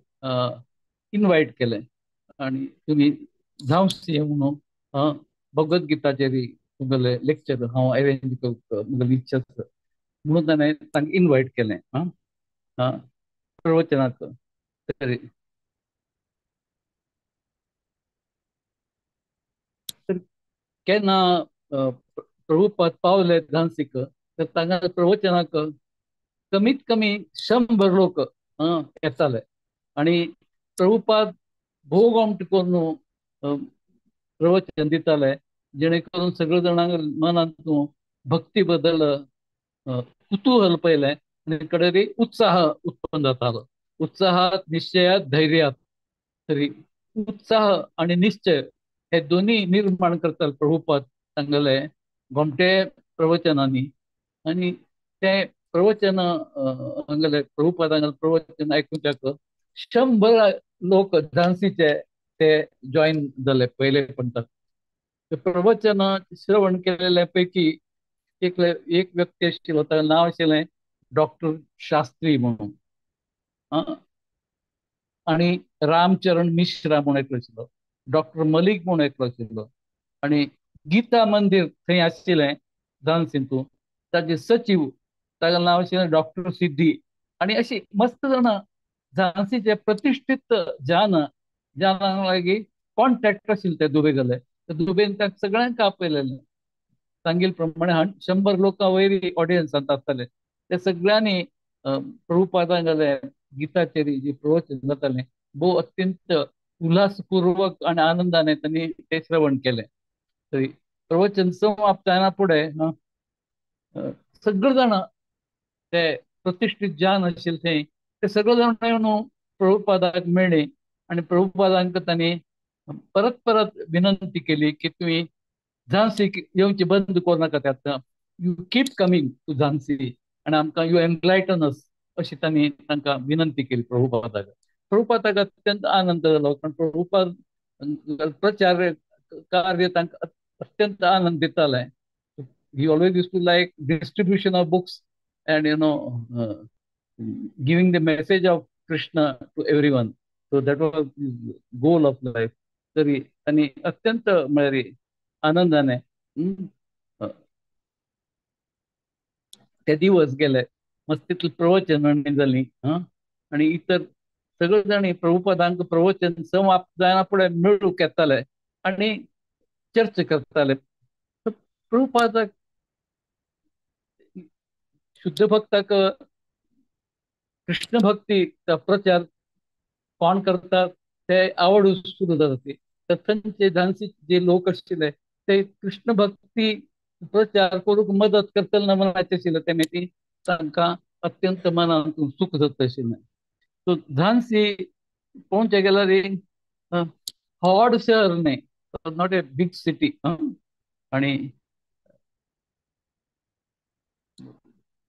इनवायट केलें आनी तुमी झांसी म्हणून भगवद्गीताचेर तुमगेलें लेक्चर हांव अरेंज करूंक म्हगेली इच्छा आसा म्हणून ताणें तांकां इनवायट केलें प्रवचनाक. तरी केन्ना प्रभुपाद पावले झांसीक तर तांगा प्रवचनाक कमीत कमी 100 लोक येताले आनी प्रभुपाद भोव गोमट करून प्रवचन दिताले, जेणे करून सगळे जाणांक मनांत भक्ती बद्दल कुतूहल पयलें आनी कडेन उत्साह उत्पन्न जातालो. उत्साहात, निश्चयात, धैर्यात. तरी उत्साह आनी निश्चय हे दोन्ही निर्माण करताले प्रभुपाद तांगेले गोमटे प्रवचनांनी. आनी ते प्रवचन हांगेले प्रभुपाद हांगेले प्रवचन आयकुच्याक 100 लोक झांसीचे ते जॉईन जाले पयले पंथाक. प्रवचन श्रवण केलेल्या पैकी एक एक व्यक्ती आशिल्लो, ताचें नांव आशिल्लें डॉक्टर शास्त्री म्हणून, आनी रामचरण मिश्रा म्हणून एकलो आशिल्लो, डॉक्टर मलिक म्हणून एकलो आशिल्लो. आनी गीता मंदिर थंय आशिल्लें झांसींतू, ताजे सचीव तागेलें नांव आशिल्लें डॉक्टर सिद्धी. आनी अशी मस्त जाणां झांसीचे प्रतिश्ठीत जान जानां लागीं कॉन्टॅक्ट आशिल्ले ते दुबे गेले. दुबेन तांकां सगळ्यांक आपयलेलें. सांगील प्रमाणे 100 लोकां वयर ऑडियन्सांत आसताले. ते सगळ्यांनी प्रभुपादांगेले गीताचेर जी प्रवचन जातालें भोव अत्यंत उल्हासपूर्वक आनी आनंदाने तांणी ते श्रवण केलें. तरी प्रवचन समाप्त जायना फुडें सगळे जाणां ते प्रतिश्ठीत जान आशिल्ले थंय ते सगळे जाण येवन प्रभुपादाक मेळ्ळे आनी प्रभुपादांक तांणी परत परत विनंती केली की तुमी झांसीक येवची बंद करूं नाका, आतां you keep coming to Jhansi आनी आमकां you enlighten अस अशी तांणी तांकां विनंती केली प्रभुपादाक. प्रभुपादाक अत्यंत आनंद जालो, कारण प्रभुपाद प्रचार कार्य तांकां अत्यंत आनंद दिताले. He always used to like distribution of books and you know giving the message of Krishna to everyone. So that was his goal of life. तरी तांणी अत्यंत म्हळ्यार आनंदाने ते दिवस गेले. मस्तीतले प्रवचन जाली आनी इतर सगळे जाणी प्रभुपादांक प्रवचन समाप्त जायना फुडें मेळूंक येताले आनी चर्चा करताले. प्रभुपादाक शुद्ध भक्ताक कृष्ण भक्तीचा प्रचार कोण करतात ते आवड सुरू जाता. तर थंयचे झांसी जे लोक आशिल्ले ते कृष्ण भक्ती प्रचार करूंक मदत करतले ना मनाचे आशिल्ले, ते मागीर तांकां अत्यंत मनांत सुख जाता आशिल्लें. सो झांसी पळोवचें गेल्यार व्हड शहर न्हय, not a big city. आनी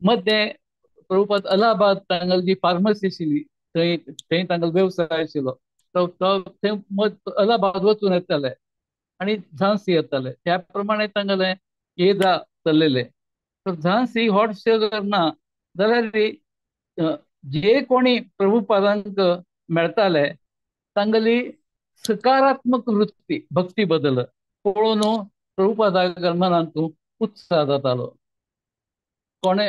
मदें प्रभुपाद अलाहाबाद तांगेली जी फार्मसी आशिल्ली थंय थंय तांगेलो वेवसाय आशिल्लो, तो थंय अलाहाबाद वचून येताले आनी झांसी येताले. त्या प्रमाणे तांगेलें ये जा चल्लेलें. तर झांसी व्हड शहर ना जाल्यार जे कोणी प्रभुपादांक मेळटाले तांगेली सकारात्मक वृत्ती भक्ती बदल पळोवन प्रभुपादाक मनांत उत्साह जातालो. कोणे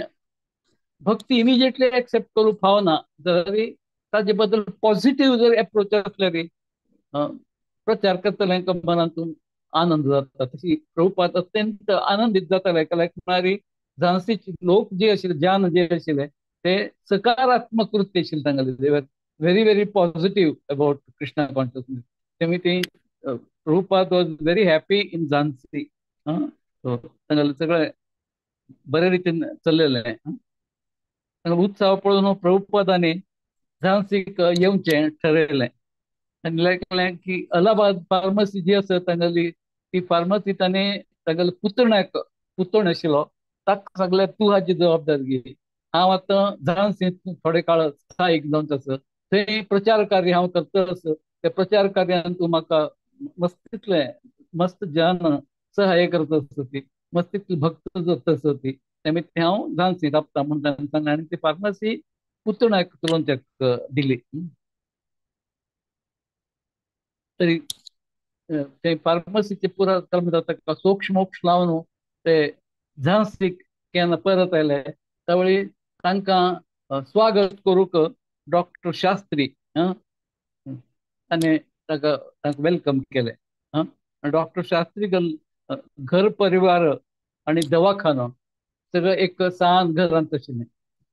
भक्ती इमिजिएटली एक्सेप्ट करूंक फावना जाल्यार ताजे बद्दल पॉझिटिव्ह जर एप्रोच आसल्यार प्रचार करतल्यांक मनांत आनंद जाता. तशी प्रभुपाद अत्यंत आनंदीत जाताले. कित्याक म्हळ्यार झांसीचे लोक जे आशिल्ले, जान जे आशिल्ले ते सकारात्मक वृत्ती आशिल्ली तांगेली. They were very very positive about Krishna consciousness. तेमी ती Prabhupada was very happy in Jhansi. तांगेलें सगळें बरे रितीन चल्लेलें. तांगेलो उत्साह पळोवन प्रभुपादांनी झांसीक येवचें ठरयलें आनी लेखलें की अलाहाबाद फार्मसी जी आसा तांगेली ती फार्मसी ताणें तांगेले पुतण्याक, पुतण आशिल्लो ताका सांगलें तूं हाजी जबाबदारी घे, हांव आतां झांसींत थोडे काळ स्थायीक जावन आसा, थंय प्रचार कार्य हांव करता आसा, त्या प्रचार कार्यान तूं म्हाका मस्तीतलें मस्त जन सहाय्य करता आसा, ती मस्तीतली भक्त जाता आसा ती, ते हांव झांसींत राबता म्हूण ताणें सांगलें आनी ती फार्मासी पुतण्याक चलोवच्याक दिली. तरी ते फार्मसीचे पुरा कर्म जाता सोक्ष मोक्ष लावन ते झांसीक केन्ना परत आयले त्यावेळी तांकां स्वागत करूंक डॉक्टर शास्त्री ताणें ताका तांकां welcome केलें. डॉक्टर शास्त्री घर परिवार आनी दवाखानो सगळें एक सान घरांत आशिल्लें.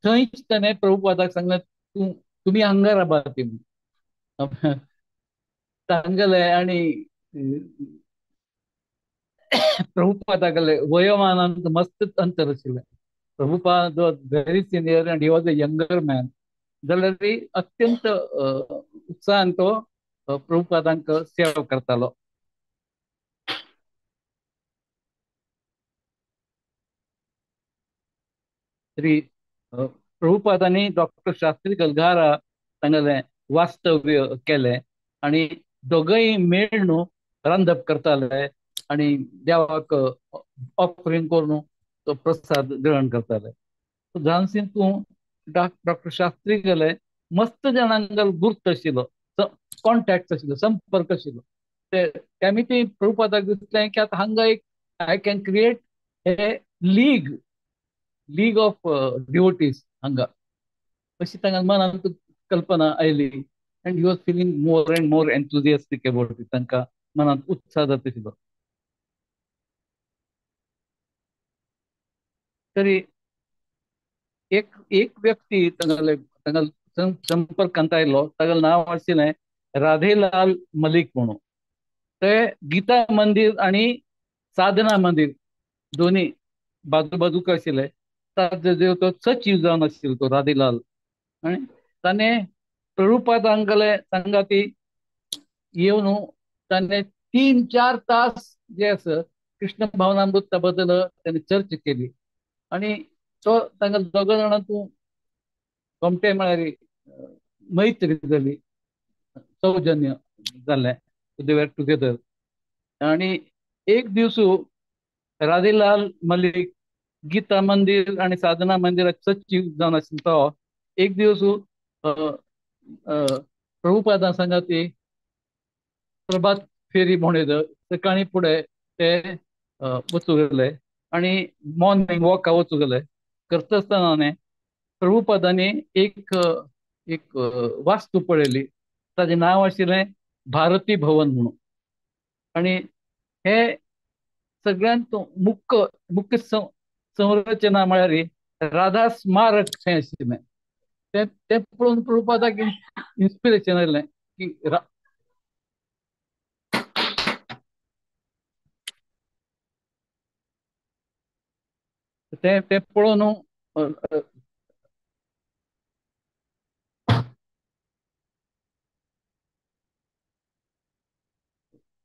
थंयच ताणें प्रभुपादाक सांगलें तूं तुमी हांगा राबात म्हणून. तांगेले आनी प्रभुपादागेले वयोमानांत मस्त अंतर आशिल्लें. Prabhupada was very senior and he was a younger man. जाल्यार अत्यंत उत्साहान तो प्रभुपादांक सेवा करतालो. तरी प्रभुपादांनी डॉक्टर शास्त्री गलगारा तांगेलें वास्तव्य केलें आनी दोगय मेळून रांदप करताले आनी देवाक ऑफरिंग करून तो प्रसाद ग्रहण करताले. झांसींत तूं डॉक्टर शास्त्री गेले मस्त जाणांक गुर्त आशिल्लो, कॉन्टॅक्ट आशिल्लो, संपर्क आशिल्लो. ते तेमी ती प्रभुपादाक दिसलें की आतां हांगा एक I can create a league, league of devotees हांगा, अशी तांकां मनांत कल्पना आयली. And he was feeling more and more enthusiastic about it. तांकां मनांत उत्साह जाता आशिल्लो. तरी एक एक व्यक्ती तांगेले तांगेले संपर्कांत आयलो, तागेलें नांव आशिल्लें राधेलाल मलिक म्हणून. ते गीता मंदिर आनी साधना मंदिर दोनी बाजू बाजूक आशिल्ले. ताजो तो सचीव जावन आशिल्लो तो राधेलाल. आनी ताणें प्रभुपादांगेले सांगाती येवन ताणें 3-4 तास जे आसा कृष्ण भावनामृता बद्दल ताणें चर्चा केली. आनी तो तांकां दोगां जाणां तूं गोमटे म्हळ्यार मैत्री जाली, सौजन्य जालें, they were together. आनी एक दीस राधेलाल मलिक गीता मंदिर आनी साधना मंदिराचे सचीव जावन आशिल्लो तो एक दीस प्रभुपादां सांगाती प्रभात फेरी म्हणयत सकाळीं फुडें ते वचूंक गेले आनी मॉर्निंग वॉका वचूंक गेले. करता आसतना न्ही प्रभुपादांनी एक एक वास्तू पळयली, ताजें नांव आशिल्लें भारती भवन म्हणून. आनी हे सगळ्यांत मुख्य मुख्य संरचना म्हळ्यार राधा स्मारक थंय आशिल्लें. तें तें पळोवन प्रभुपादाक इन्स्पिरेशन आयलें की तें तें पळोवन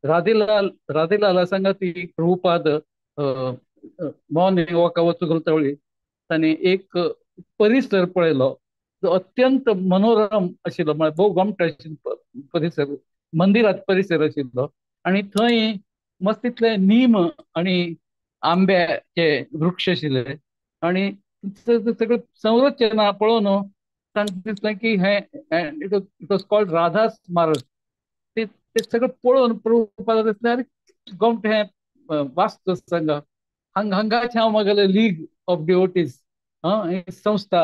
राधेलाल राधेलाला सांगाती प्रभुपाद मॉर्निंग वॉका वचूंक गेलो त्यावेळी ताणें एक परिसर पळयलो जो अत्यंत मनोरम आशिल्लो, म्हळ्यार भोव गोमटो आशिल्लो परिसर, मंदिरात परिसर आशिल्लो. आनी थंय मस्त इतले नीम आनी आंब्याचे वृक्ष आशिल्ले आनी सगळें संरचना पळोवन तांकां दिसलें की हें it was called Radha Smarak. ते ते सगळें पळोवन प्रभुपादा दिसलें आरे गोमटें हें वास्तू आसा हांगा, हांगा हांगाच हांव म्हगेलें लीग ऑफ डिवोटीज ही संस्था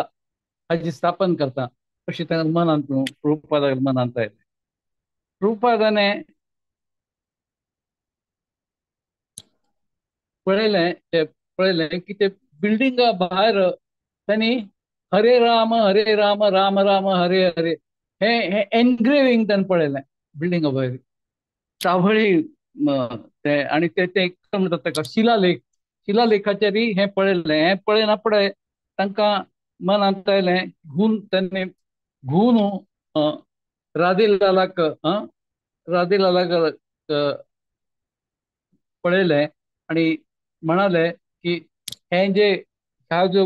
हाजी स्थापन करता अशें तांकां मनांत प्रभुपादा मनांत आयलें. प्रभुपादाने पळयलें ते पळयलें की ते बिल्डिंगा भायर तांणी हरे राम हरे राम राम राम हरे हरे हे हे एनग्रेविंग ताणें पळयलें बिल्डिंगा भायर सावळी ते आनी ते ते म्हणटात ताका शिलालेख, शिलालेखाचेर हें पळयलें. हें पळयना पळय तांकां मनांत आयलें घून तांणी घून राधेलालाक राधेलालाक पळयलें आनी म्हणाले की हें जे ह्या जो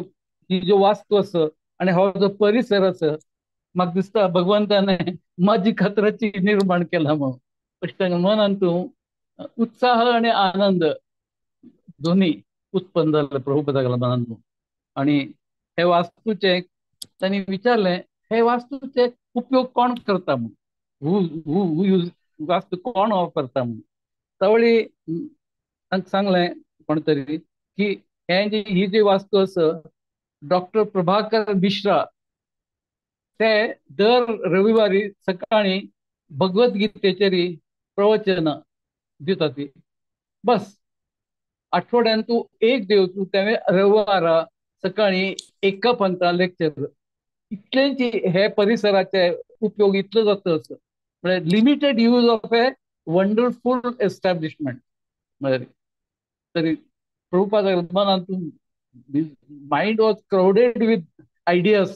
ही जो वास्तू आसा आनी हो जो परिसर आसा म्हाका दिसता भगवंताने म्हाजी खातराची निर्माण केला म्हणून. अशें तांकां मनांत उत्साह आनी आनंद दोन्ही उत्पन्न जाले प्रभुपादाच्या मनांत. आनी हे वास्तूचे तांणी विचारलें हे वास्तूचे उपयोग कोण करता म्हणून, हु हु हु यूज वास्तू कोण वापरता म्हणून. तवळी तांकां सांगलें कोण तरी की हे जी ही जी वास्तू आसा डॉक्टर प्रभाकर मिश्रा ते दर रविवारी सकाळी भगवद्गीतेचेर प्रवचन दिता ती. बस आठवड्यान तूं एक देव तूं तें रविवारा सकाळी एका पंथा लेक्चर इतलेंच हे परिसराचे उपयोग इतलो जाता असो म्हळ्यार limited use of a wonderful establishment. म्हळ्यार तरी प्रभुपादा मनांत mind was crowded with ideas.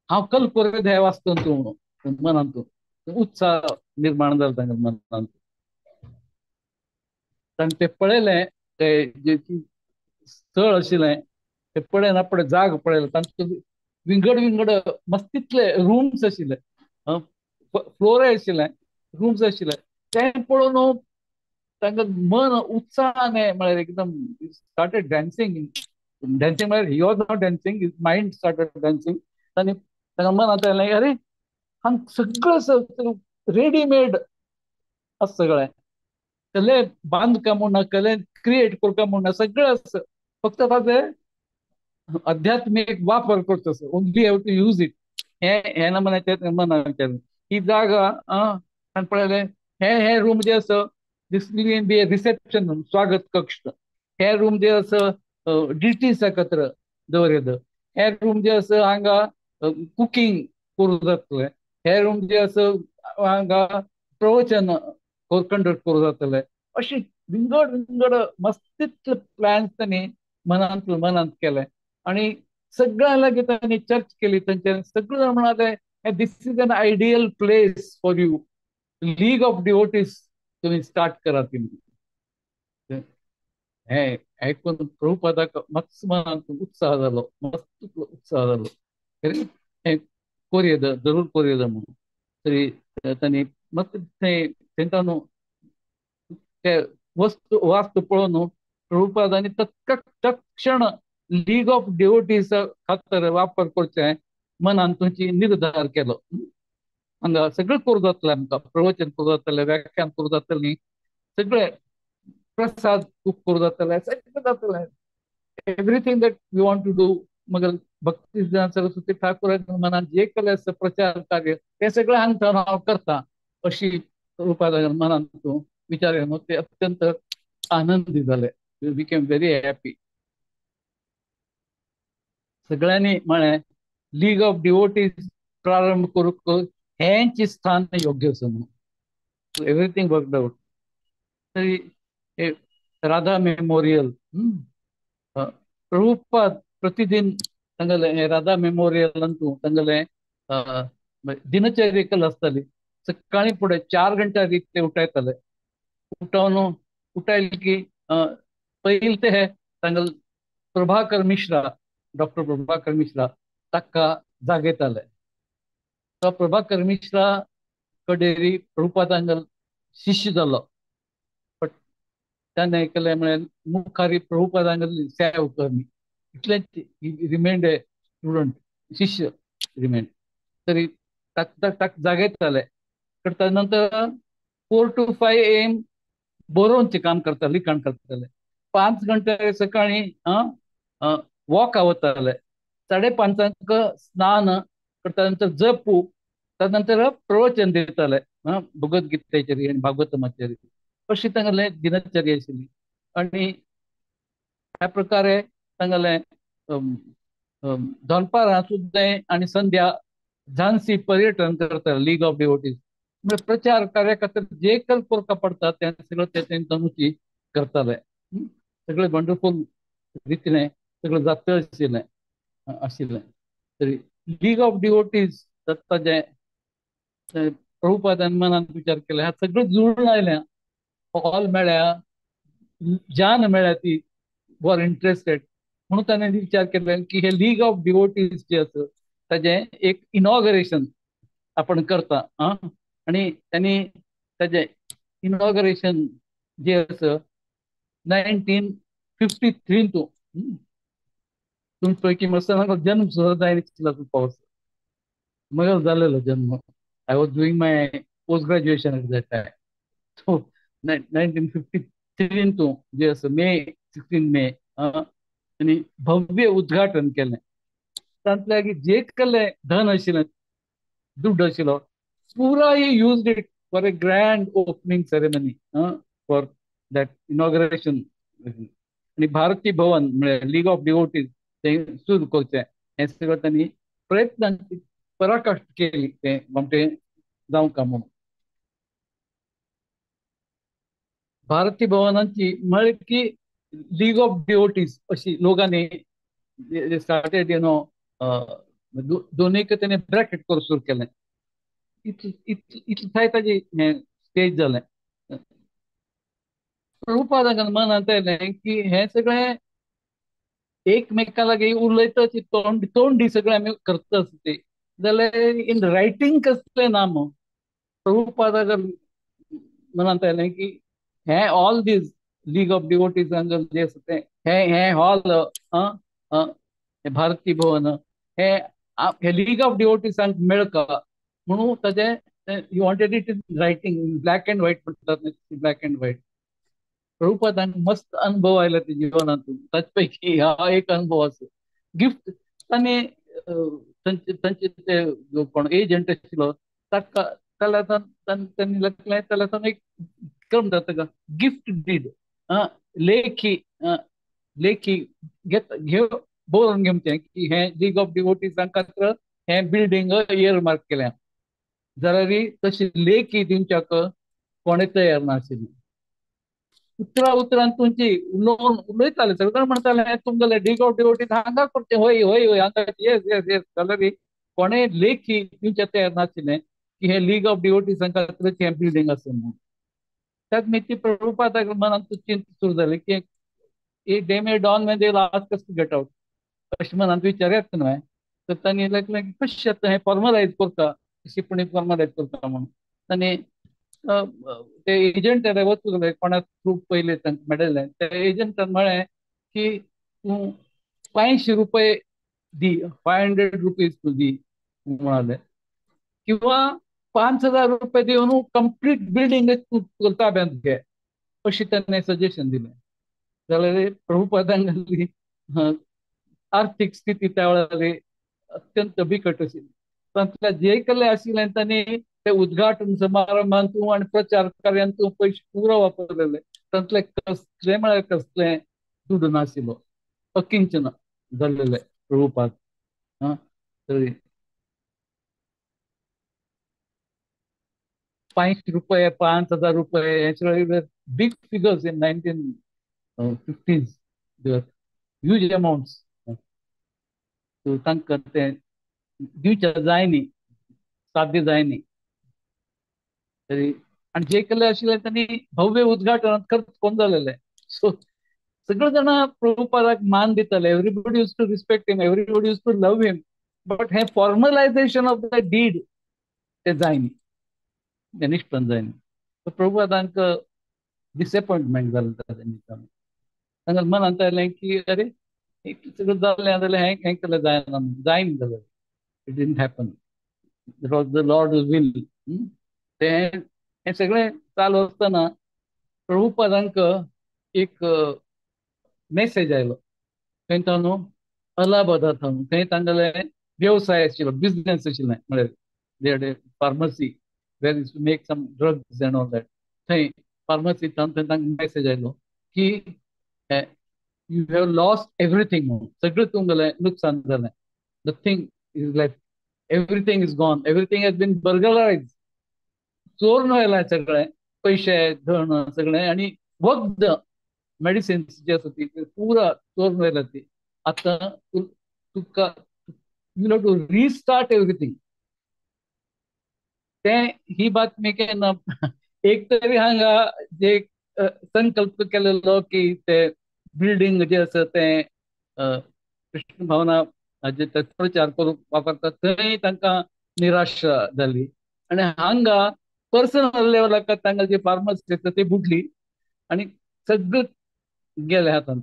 हांव कल्प हे वास्तून तूं म्हणून मनांत उत्साह निर्माण जालो तांकां मनांत. तांणी ते पळयलें ते जे स्थळ आशिल्लें ते पळयना पळय जाग पळयलें तांचे विंगड विंगड मस्तीतले रूम्स आशिल्ले, फ्लोरय आशिल्ले, रूम्स आशिल्ले. तें पळोवन तांकां मन उत्साहाने म्हळ्यार एकदम स्टार्टेड डॅन्सिंग. डॅन्सिंग म्हळ्यार he was not dancing, his mind started dancing. तांणी तांकां मनांत आयलें अरे हांगा सगळें रेडीमेड आसा, सगळें कसलें बांदकाम म्हूण कसलें क्रिएट करता म्हूण सगळें आसा, फक्त ताचें आध्यात्मीक वापर करचो असो, only have to use it. हें हें ना मनाचें मनान विचारलें ही जागा ताणें पळयलें हे हे रूम जे आसा this will be a reception room, स्वागत कक्ष. हे रूम जे आसा डिटीज एकत्र दवरिल्लो, हे रूम जे आसा हांगा कुकींग करूं जातलें, हे रूम जे आसा हांगा प्रवचन कंडक्ट करूं जातलें. अशें विंगड विंगड मस्तीतले प्लॅन्स तांणी मनांत मनांत केले आनी सगळ्यां लागीं तांणी चर्च केली. तांच्या सगळे जाण म्हणाले this is an ideal place for you, league of devotees तुमी स्टार्ट करात. हें आयकून प्रभुपादाक मातसो मनांत उत्साह जालो, मस्त उत्साह जालो, हें कोरयेद जरूर कोरयेद म्हणून. तरी तांणी मस्त थंय तांकां न्हू ते वस्तू वास्तू पळोवन प्रभुपादांनी तत्क्षण लीग ऑफ डिवोटीज खातीर वापर करचें मनान तुमची निर्धार केलो. हांगा सगळें करूं जातलें आमकां, प्रवचन करूं जातलें, व्याख्यान करूं जातलें, सगळें प्रसाद खूब करूं जातलें, सगळें जातलें, everything that you want to do. मगर भक्ती सरस्वती ठाकूर मनान जे केलें आसा प्रचार कार्य तें सगळें हांगा हांव करता अशी प्रभुपादान मनान तूं विचार केलो. ते अत्यंत आनंदी जाले, बिकेम व्हेरी हॅपी. सगळ्यांनी म्हळें लीग ऑफ डिवोटीज प्रारंभ करूंक हेंच स्थान योग्य आसा म्हणून. Everything worked out. तरी हे राधा मेमोरियल प्रभुपाद प्रतिदिन तांगेलें राधा मेमोरियलांतू तांगेलें दिनचर्या आसताली. सकाळीं फुडें 4 घंट्या ते उठायताले, उठावन उठायले की पयलीं ते तांगेले प्रभाकर मिश्रा, डॉक्टर प्रभाकर मिश्रा ताका जागयताले. तो प्रभाकर मिश्रा कडेरी प्रभुपादांगेलो शिष्य जालो, बट ताणें केलें म्हळ्यार मुखारी प्रभुपादांगेली सेवा करणी इतलेंच. रिमेंड ए स्टुडंट, शिष्य रिमेंड. तरी ताक ताक ताक जागयताले. करता नंतर 4 to 5 AM बरोवचे काम करताले, लिखाण करताले. 5 घंटे सकाळी वॉक वताले. 5:30 स्नान करता, नंतर जपू, त्यानंतर प्रवचन दिताले भगवद्गीतेचेर आनी भागवतमाचेर. अशी तांगेले दिनचर्या आशिल्ली. आनी ह्या प्रकारे तांगेले दनपारां सुद्दां आनी संध्या झांसी पर्यटन करताले लीग ऑफ डिवोटीज. म्हणजे प्रचार कार्या खातीर जे कल कोरका पडटा तें सगळें ते तनुची करताले. सगळे वंडरफूल रितीने सगळें जाता आशिल्लें आशिल्लें. तरी लीग ऑफ डिवोटीज ताजें प्रभुपादान मनान विचार केला, ह्या सगळें जुळून आयलें, हॉल मेळ्या, जान मेळ्या ती वॉर इंट्रस्टेड. म्हणून ताणें विचार केला की हे लीग ऑफ डिवोटीज जे आसा ताजें एक इनॉगरेशन आपण करता. आनी तांणी ताजें इनॉगरेशन जे आसा 1953 तूं तुमचे पैकी मस्त जन्म सुद्दां जायना पावस मगर जालेलो जन्म. I was doing my post graduation at that time. So 1953 तूं जे आसा मे 16 मे आनी भव्य उद्घाटन केलें. तांतल्या जे केलें धन आशिल्लें, दुड्ड आशिल्लो, पुरा he used it for a grand opening ceremony for that inauguration. आनी भारती भवन म्हळ्यार लीग ऑफ डिवोटीज तें सुरू करचें हें सगळें तांणी प्रयत्नांची पराकाश्ट केली तें आमचें जावंक म्हणून. भारती भवनाची म्हळ्यार की लीग ऑफ डिवोटीज अशी लोकांनी स्टार्टेड you know दोनूय ताणें ब्रॅकेट करून सुरू केलें. इतलें ताजें हें स्टेज जालें. प्रभुपादांक मनांत आयलें की हें सगळें एकमेका लागीं उलयताच, तोंडी सगळें आमी करता ते, जाल्यार इन रायटींग कसलें ना मग. प्रभुपादाक मनांत आयलें की हें all these league of devotees जे आसा तें हें हें हॉल भारती भवन हें हे लीग ऑफ डिवोटीजांक मेळका म्हणून ताजें he wanted it in writing, black and white म्हणटात, ब्लॅक अँड व्हायट. प्रभुपादांक मस्त अनुभव आयला ते जिवनांतून, ताचे पैकी हा एक अनुभव आसा. गिफ्ट तांणी तांचे ते कोण एजंट आशिल्लो ताका ताल्या तांणी लागलें, ताल्या एक क्रम जाता का गिफ्ट did लेखी लेखी घेत घेव बरोवन घेवचें की हें लीग ऑफ डिवोटीजां खातीर हें बिल्डींग इयर मार्क केलें. जाल्यार तशी लेखी दिवच्याक कोणें तयार नाशिल्लें. उतरा उतरान तुमची उलोवन उलयताले, सगळे म्हणटाले तुमगेले लीग ऑफ डिवोटीज हांगा करचें, हय हय हय हांगा, येस येस येस. जाल्यार कोणें लेखी दिवच्या तयार नाशिल्लें की हें लीग ऑफ डिवोटीजां खातीर हें बिल्डींग आसा म्हणून. त्यात मी प्रभुपादाक मनांत चिंत सुरू जाली की they may dawn when they will ask us to get out अशें मनांत विचार येता न्हय. तर तांणी लागलें की कशें आतां हें फॉर्मलायज करता, कशी पुणी फॉर्मलायज करता म्हणून. तांणी ते एजंट वचूंक लागले, कोणा थ्रू पयलें तांकां मेळिल्लें. त्या एजंटान म्हळें की तूं 500 रुपये दी, 500 रुपीज तूं दी म्हणाले, किंवा 5000 रुपये दिवन कंप्लीट बिल्डींग तूं ताब्यांत घे अशें ताणें सजेशन दिलें. जाल्यार प्रभुपादांली आर्थीक स्थिती त्या वेळार अत्यंत बिकट आशिल्ली. तांतल्या जे केल्लें आशिल्लें तांणी ते उद्घाटन समारंभांतू आनी प्रचार कार्यांतू पयशे पुरो वापरलेले. तांतले कसलें म्हळ्यार कसलें दुडू नाशिल्लो, अकिंचन जाल्लेले प्रभुपाद. तरी 500 रुपये, 5000 रुपये हे सगळे big figures in 1950s, huge amounts. तांकां तें दिवचें जाय न्ही, साध्य जाय न्ही. तरी आनी जे केल्ले आशिल्ले तांणी भव्य उद्घाटन खर्च कोण जालेले. सो सगळे जाणां प्रभुपादाक मान दिताले, everybody use to respect him, everybody use to love him, but हें फॉर्मलायझेशन ऑफ the did तें जाय न्ही, तें निश्पन्न जाय न्ही. प्रभुपादांक डिसएपॉयंटमेंट जालें ताजें निमित्तान. तांकां मनांत आयलें की अरे इतलें सगळें जालें जाल्यार हें हें केलें जायना, जायना जालें. It didn't happen, it was the Lord will. तें हें सगळें चालू आसतना प्रभुपादांक एक मेसेज आयलो. थंय ताणू अलाहाबादा थावन, थंय तांगेले व्यवसाय आशिल्लो, बिजनेस आशिल्लें, म्हळ्यार pharmacy where is to make some drugs and all that. थंय फार्मसी थावन थंय तांकां मेसेज आयलो की you have lost everything म्हणून, सगळें तुमगेलें नुकसान जालें, nothing is left, everything is gone, everything has been burglarise, चोरून व्हेलां सगळें, पयशे धन सगळें आनी वखद मेडिसिन्स जे आसा ती पुरा चोरून व्हेलां ती. आतां तुका you have to restart everything. तें ही बातमी केन्ना एक तरी हांगा जे संकल्प केलेलो की ते बिल्डींग जे आसा तें कृष्ण भावना जे प्रचार करूंक वापरतात थंय तांकां निराशा जाली. आनी हांगा पर्सनल लेवलाक तांकां जी फार्मसी आसा ती बुडली आनी सगळें गेलें हातांत.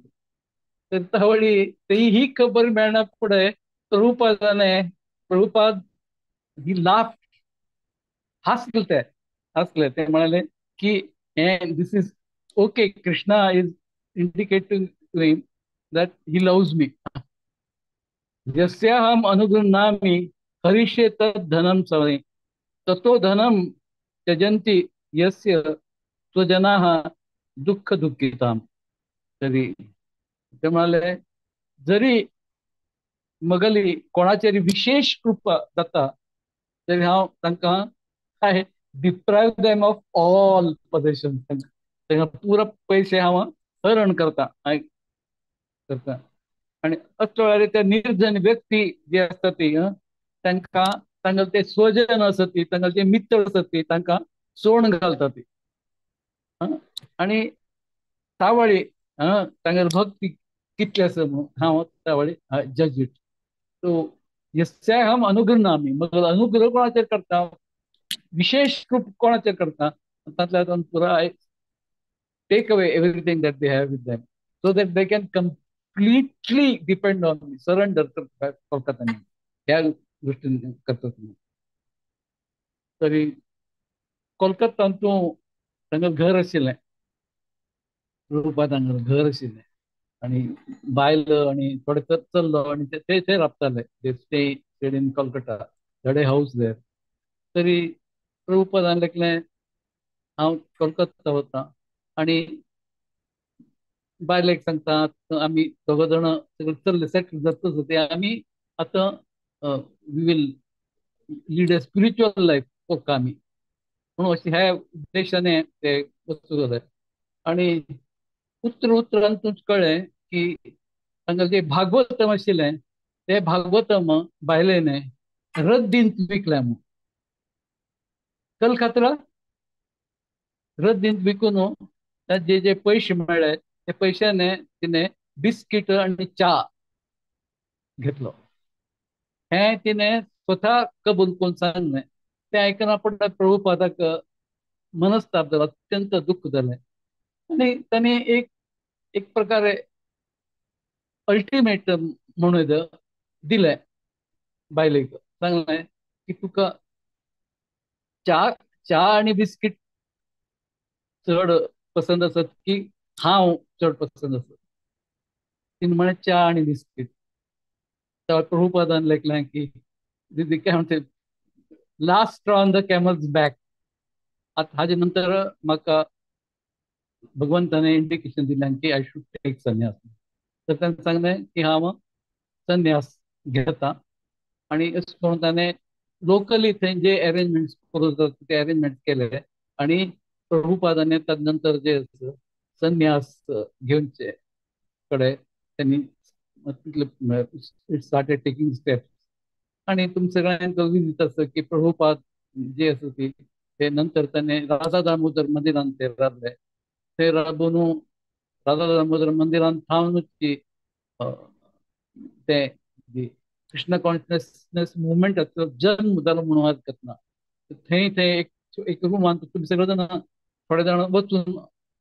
तर तावळी ती ही खबर मेळना फुडें प्रभुपादाने, प्रभुपाद ही लाफ, हासले, ते हासले, ते म्हणाले की हें this is okay, Krishna is indicating to him that he loves me. यस्याहम अनुगृह्णामि हरिष्ये तद् धनं सवै ततो धनं त्यजन्ति यस्य स्वजनाः दुःख दुःखिताम्. तरी ते म्हणाले जरी मगली कोणाचेर विशेष कृपा जाता तरी हांव तांकां I deprive them of all possession, तांकां पुरा पयशे हांव हरण करता करता. आनी असल्या वेळार ते निर्जन व्यक्ती जी आसता ती तांकां तांगेले ते स्वजन आसा ती, तांगेले ते मित्र आसा ती तांकां सोण घालता ती. आनी तावळी तांगेली भक्ती कितली आसा म्हणून हांव तावळी जज it. सो यस्याहम अनुगृह्णामि, मग अनुग्रह कोणाचेर करता, विशेष कृप कोणाचेर करता, तातूंतल्यान तातूंत पुराय take away everything that they have with them so that they can completely depend on me, surrender करता तांणी, ह्या दृश्टीन करता तुमी. तरी कोलकातान तूं तांकां घर आशिल्लें, प्रभुपादांगेलें घर आशिल्लें आनी बायल आनी थोडे चल्लो आनी ते थंय राबताले, they stayed in Calcutta, had a house there. तरी प्रभुपादान लेखलें हांव कोलकाता वता आनी बायलेक सांगता आमी दोग जाणां सगळे चल्ले सेटल जातच ते आमी आतां we will lead a spiritual life Coca आमी म्हणून अशें ह्या उद्देशाने ते वचूंक जाले. आनी उत्तर उत्तरान तुमकां कळ्ळें की तांकां जें भागवतम आशिल्लें तें भागवतम बायलेने रद्दींत विकलें म्हणून. कलकत्रा रद्दींत विकून जे जे पयशे मेळ्ळे ते पयशाने तिणें बिस्कीट आनी च्या घेतलो. हें तिणें स्वता कबूल करून सांगलें. तें आयकना पडटा प्रभुपादाक मनस्ताप जालो, अत्यंत दुख्ख जालें आनी ताणें एक एक प्रकारे अल्टिमेट म्हणून दिलें बायलेक, सांगलें की तुका च्या च्या आनी बिस्कीट चड पसंत आसत की हांव चड पसंत आसत. तिणें म्हळें च्या आनी बिस्कीट. प्रभुपादान लेखलें की दिदी काय म्हणते last straw on the camel's back. आतां हाजे नंतर म्हाका भगवंताने इंडिकेशन दिलें की I should take संन्यास. तर ताणें सांगलें की हांव संन्यास घेता आनी अशें करून ताणें लोकली थंय जे अरेंजमेंट्स करूं जाता ते अरेंजमेंट केले आनी प्रभुपादाने तदनंतर जे संन्यास घेवचे कडे त्यांनी स्टार्टेड टेकिंग स्टेप्स. आनी तुमकां सगळ्यांक विदित आसा की प्रभुपाद जे आसा ती ते नंतर ताणें राधा दामोदर मंदिरान ते राबले. ते राबून राधा दामोदर मंदिरान थावन ते कृष्ण कॉन्शियसनेस मुवमेंटाचो जन्म जालो म्हणून हरकत ना. थंय थंय एक एक रुमान तुमी सगळे जाण थोडे जाण वचून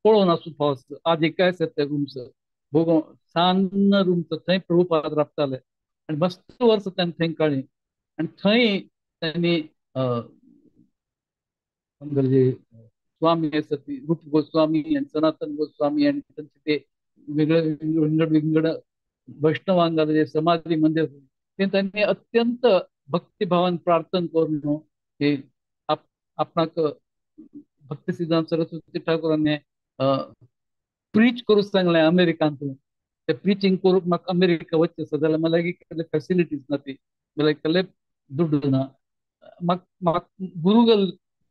पळोवन आसूं फावो आदी काय आसा ते रूम्स भोगो सान रूम्स थंय प्रभुपाद राबताले आनी मस्त वर्स ताणें थंय काडली आनी थंय तांणी जे स्वामी आसा ती रूप गोस्वामी आनी सनातन गोस्वामी आनी तांचे ते वेगळे विंगड विंगड वैष्णवांगाले जे समाधी मंदिर ते त्यांनी अत्यंत भक्तिभावान प्रार्थना करून हे आपणाक भक्ती सिद्धांत सरस्वती ठाकूरांनी प्रीच करूंक सांगलें अमेरिकांत. ते प्रिचींग करूंक म्हाका अमेरिका वचचें आसा जाल्यार म्हाका लागीं कसले फॅसिलिटीज ना, ती म्हाका कसले दुड्ड ना, म्हाका म्हाका गुरुगल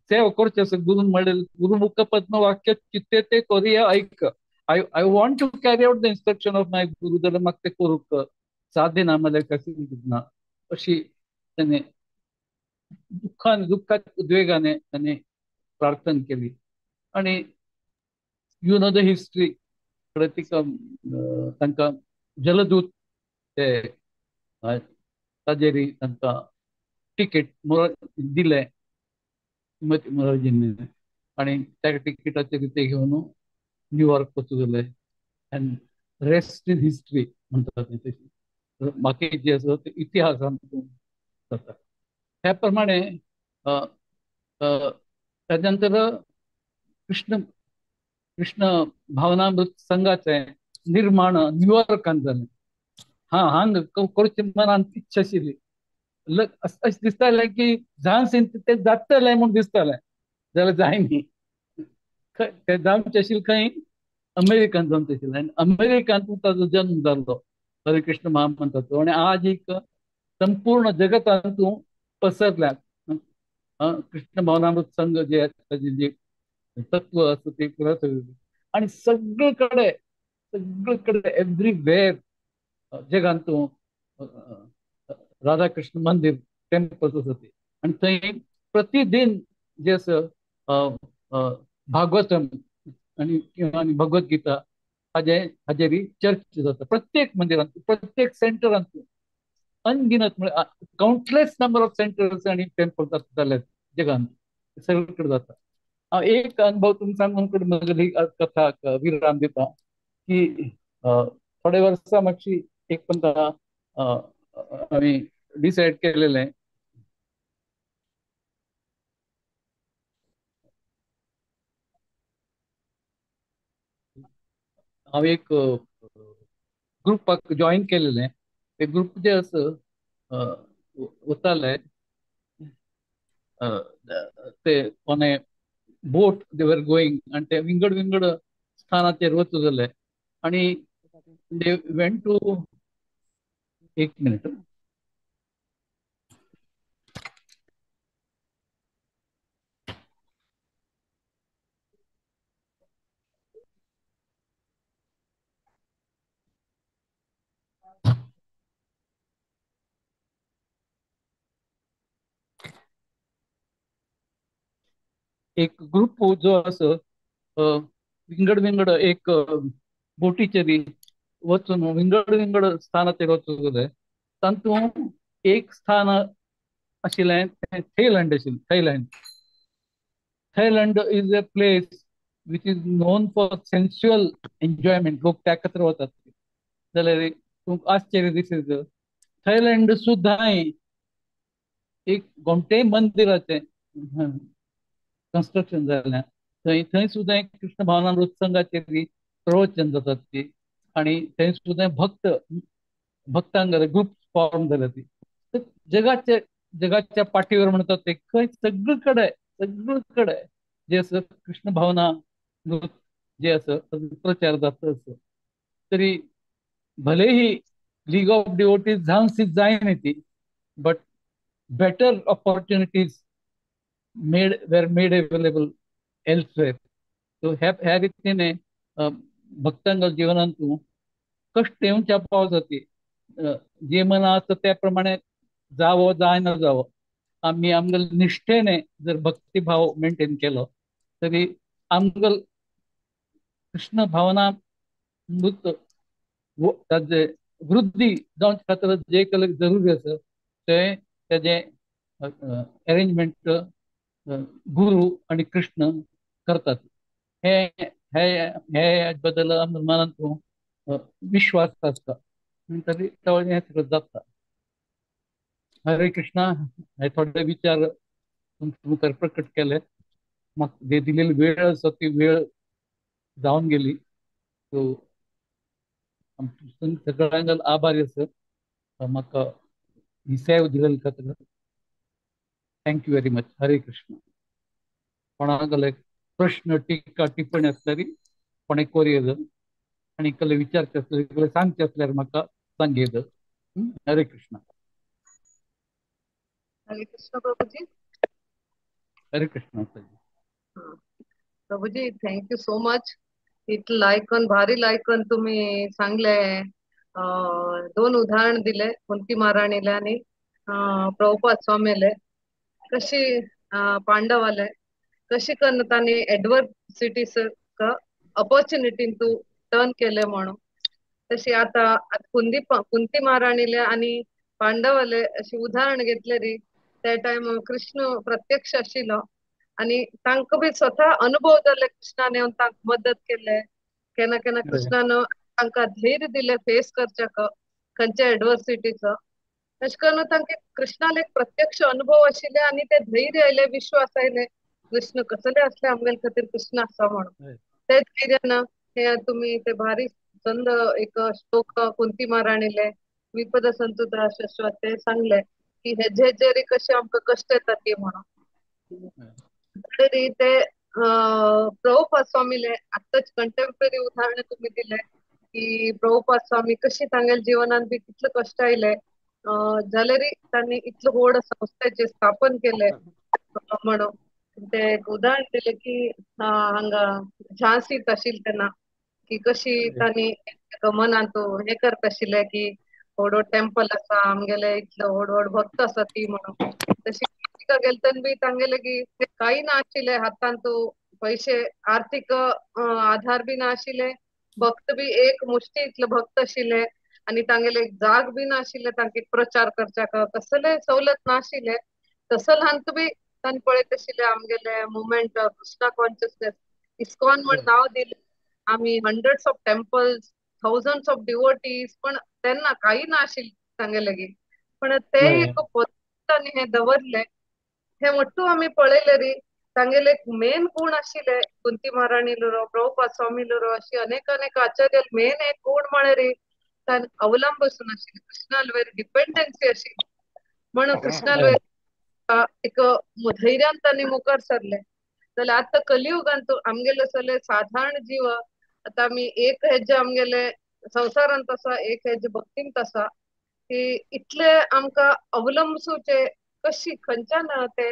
सेवा करचें आसा. गुरून म्हणलें गुरुमुख पद्म वाक्य चित्ते ते करुया ऐक, I want to carry out the instruction of my guru, जाल्यार म्हाका तें करूंक साध्य ना, म्हाका फॅसिलिटीज ना. अशी त्याने दुःखान दुःखात उद्वेगाने त्याने प्रार्थना केली. आणि you know the history, तिका तांकां जलदूत ते ताजेरी तांकां तिकेट दिलें मोरारजींनी आनी त्या तिकेटाचेर ते घेवन न्यूयॉर्क वचूं जाले. एंड रेस्ट इन हिस्ट्री म्हणटात तशी बाकी जे आसा ते इतिहासान जाता. ह्या प्रमाणे ताच्या नंतर कृष्ण कृष्ण भावनामृत संघाचें निर्माण न्यूयॉर्कान जालें. हा हांग करचे मनान इच्छा आशिल्ली, अशें दिसतालें की झांसीन तें जातलें म्हूण दिसतालें, जाल्यार जायनी. तें जावचें आशिल्लें खंय, अमेरिकान जावचें आशिल्लें. आनी अमेरिकांत ताजो जन्म जाल्लो हरे कृष्ण महामंत्राचो, आनी आज एक संपूर्ण जगतांत पसरल्यात कृष्ण भावनामृत संघ जे ताजें जे तत्व आसा ते आनी सगळीकडे सगळीकडे एवरीवेर जगांत राधाकृष्ण मंदिर टेम्पल्स आसा ते, आनी थंय प्रतिदिन जे आसा भागवतम आनी आनी भगवत गीता हाजे हाजेरी चर्चा जाता प्रत्येक मंदिरांत, प्रत्येक सेंटरांत. अनगिनत म्हळ्यार काउंटलेस नंबर ऑफ सेंटर्स आनी टेम्पल्स जाल्यात जगांत, सगळीकडे जाता. हांव एक अनुभव तुमकां सांगून कडेन म्हगेली कथा विराम दिता की थोडे वर्सां मातशी एक पंता आमी डिसायड केलेलें हांव एक ग्रुपाक जॉईन केलेलें. ते ग्रुप जे आसा वताले ते on a boat they were going, आनी ते विंगड विंगड स्थानाचेर वचूं जाले आनी they went to, एक मिनिट, एक ग्रुप जो आसा विंगड विंगड एक बोटीचेर वचून विंगड विंगड स्थानाचेर वचूंक जाय. तातूंत एक स्थान आशिल्लें तें थायलंड आशिल्लें. Thailand Thailand is a place which is known for sensual enjoyment. लोक त्या खातीर वतात. जाल्यार तुमकां आश्चर्य दिसत, थायलंड सुद्दां एक गोमटेय मंदिराचें कन्स्ट्रक्शन जालें, थंय थंय सुद्दां कृष्ण भावनामृत संघाचेर प्रवचन जातात ती, आनी थंय सुद्दां भक्त भक्तांक ग्रुप फॉर्म जाल्या ती. जगाच्या जगाच्या पाठीवर म्हणतात ते खंय सगळीकडे सगळीकडे जे आसा कृष्ण भावना जे आसा प्रचार जाता आसा. तरी भलेही लीग ऑफ डिवोटीज झांसी जायना ती, but better opportunities made were made available elsewhere. So ह्या ह्या रितीने भक्तांग जीवनांतू कश्ट येवच्या पावस जाती, जे मना आसा त्या प्रमाणे जावो जायना जावो, आमी आमगेले निष्ठेने जर भक्तिभाव मेंटेन केलो तरी आमगेल कृष्ण भावना मृत ताजे वृद्धी जावचे खातीर जे केलें जरुरी आसा तें ताजें अरेंजमेंट गुरु आणि कृष्ण करतात. हे हे हे बद्दल आमच्या मनांत विश्वास आसता तरी हें सगळें जाता. हरे कृष्णा. हे थोडे विचार तुमच्या मुखार प्रकट केले. म्हाका जे दिलेली वेळ आसा ती वेळ जावन गेली. सो सगळ्यांक आभारी आसा म्हाका ही सेव दिलेली खातीर. Thank you very much. Hare Krishna. कोणाक प्रश्न, टिका, टिप्पणी आसल्यार कोणें कोरयेद आनी कसले विचारचे आसल्यार, कसले सांगचे आसल्यार म्हाका सांगयेद. हरे कृष्ण. हरे कृष्ण प्रभुजी. हरे कृष्ण प्रभुजी, thank you so much. इतलं लायकन, भारी लायकन तुम्ही सांगले. दोन उदाहरण दिले, कुंती महाराणीले आणि प्रभुपाद स्वामीले, कशी पांडवाले कशी करून तांणी एडवर्सिटीज अपॉर्च्युनिटीन तू टर्न केले म्हणून. तशी आता कुंती महाराणीले आणि पांडवाले अशी उदाहरण घेतले री त्या टायम कृष्ण प्रत्यक्ष आशिल्लो आणि तांकां बी स्वतः अनुभव जाले कृष्णान येवन तांकां मदत केले. केन्ना केन्ना कृष्णान तांकां धैर्य दिले फेस करच्याक खंयच्या एडवर्सिटीचो. अशें करून तांकां कृष्णाले एक प्रत्यक्ष अनुभव आशिल्ले आनी ते धैर्य आयले, विश्वास आयले कृष्ण कसले असले आमगेले खातीर कृष्ण आसा म्हणून. ते धैर्यान हे तुमी ते भारी चंद एक श्लोक कुंती महाराणीले विपद संतुता शाश्वत ते सांगले की हेजे हेजेर कशे आमकां कश्ट येता ती म्हणून. तरी ते प्रभुपाद स्वामीले आतांच कंटेम्पररी उदाहरण तुमी दिले की प्रभुपाद स्वामी कशी तांगेले जिवनान बी कितले कश्ट आयले जाल्यार तांणी इतले व्हड संस्थेचे स्थापन केले म्हणून. ते एक उदाहरण दिले की हांगा झांसीत आशिल्ले तेन्ना की कशी तांणी मनांत हे करता आशिल्ले की व्हड व्हड टेम्पल आसा आमगेले, इतले व्हड व्हड भक्त आसा ती म्हणून. तशी गेले तेन्ना बी तांगेले की कांय ना आशिल्ले हातांत पयशे, आर्थीक आधार बी ना आशिल्ले, भक्त बी एक मुष्टी इतले भक्त आशिल्ले आनी तांगेले जाग बी ना आशिल्ले तांकां प्रचार करच्याक कसले सवलत नाशिल्ले. तसो बी तांणी पळयत आशिल्ले आमगेले मुवमेंट कृष्णा कॉन्शियसनेस इस्कॉन म्हण नांव दिलें आमी, hundreds of temples, thousands of devotees, पण तेन्ना कांय ना आशिल्लें तांगेले लागीं. पण ते एक पद्दत हे दवरले. हे ಒಟ್ಟು आमी पळयले री तांगेले मेन गुण आशिल्ले कुंती महाराणीलो, प्रभुपाद स्वामीलो, अशी अनेक अनेक आचार्य मेन एक गुण म्हळ्यार तांणी अवलंबसून आशिल्ले कृष्णालवेर डिपेंडन्सी आशिल्ली म्हणून कृष्णालवेर एक धैर्यान तांणी मुखार सरले. जाल्यार आतां कलियुगांत आमगेले सगळे साधारण जीव आतां आमी एक हेजे आमगेले संवसारांत आसा, एक हेजे भक्तींत आसा की इतले आमकां अवलंबसूचे कशी खंयच्यान ते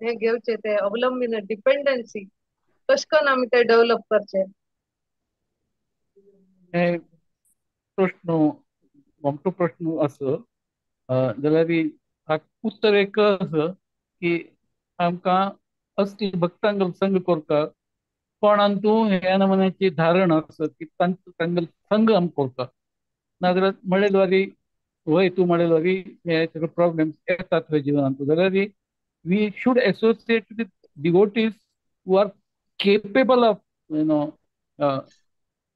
हे घेवचे ते अवलंबीन डिपेंडन्सी कशें करून आमी ते डेव्हलप करचे. हे प्रश्न मोठो प्रश्न आसा जाल्यार उत्तर एक आसा की आमकां असली भक्तांक संग करता कोणान तूं ह्या नमुन्याची धारण आसा की तांकां संग आमकां करता, नाजाल्यार म्हणल्यार वय तूं म्हणल्यार हे सगळे प्रॉब्लेम्स येतात थंय जिवनांत. जाल्यार we should associate with devotees who are capable of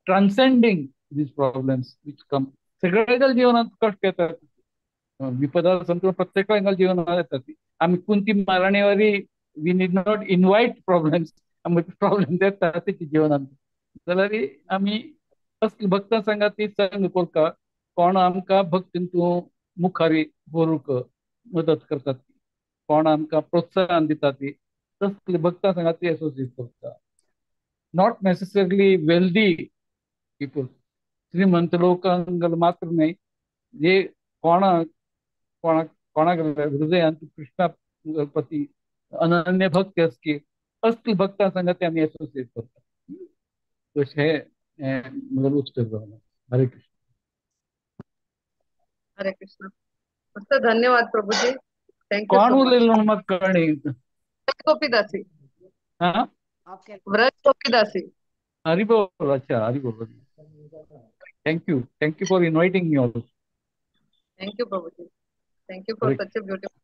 transcending these problems which come. सगळ्या जीवनात कष्ट येतात, विपदा संतुलन प्रत्येकाच्या जीवनात येतात. आम्ही कुंती महाराणीवारी we need not invite problems, आमी प्रॉब्लेम येतात तेच्या जीवनात. जाल्यार आमी असली भक्तां सांगात ती संग करता कोण आमकां भक्तीन तूं मुखारी व्हरूंक मदत करतात, कोण आमकां प्रोत्साहन दिता ती तसली भक्तां सांगात ती एसोसिएट करता. Not necessarily wealthy people, श्रीमंत लोकांक मात्र न्हय, जे कोणा कोणाक कोणाक हृदयांत कृष्णा प्रती अनन्य भक्ती असली असली भक्तां सांगात आमी एसोसिएट करता. तशें हें म्हजें उत्तर जावन. हरे कृष्ण. हरे कृष्ण. मस्त, धन्यवाद प्रभुजी. Thank you. कोण उलयलो म्हाका कळ्ळें. गोपीदासी. हा, व्रज गोपीदासी. हरी बोल. अच्छा, हरी बोल. Thank you, thank you for inviting me also. Thank you Prabhuji, thank you for such a beautiful.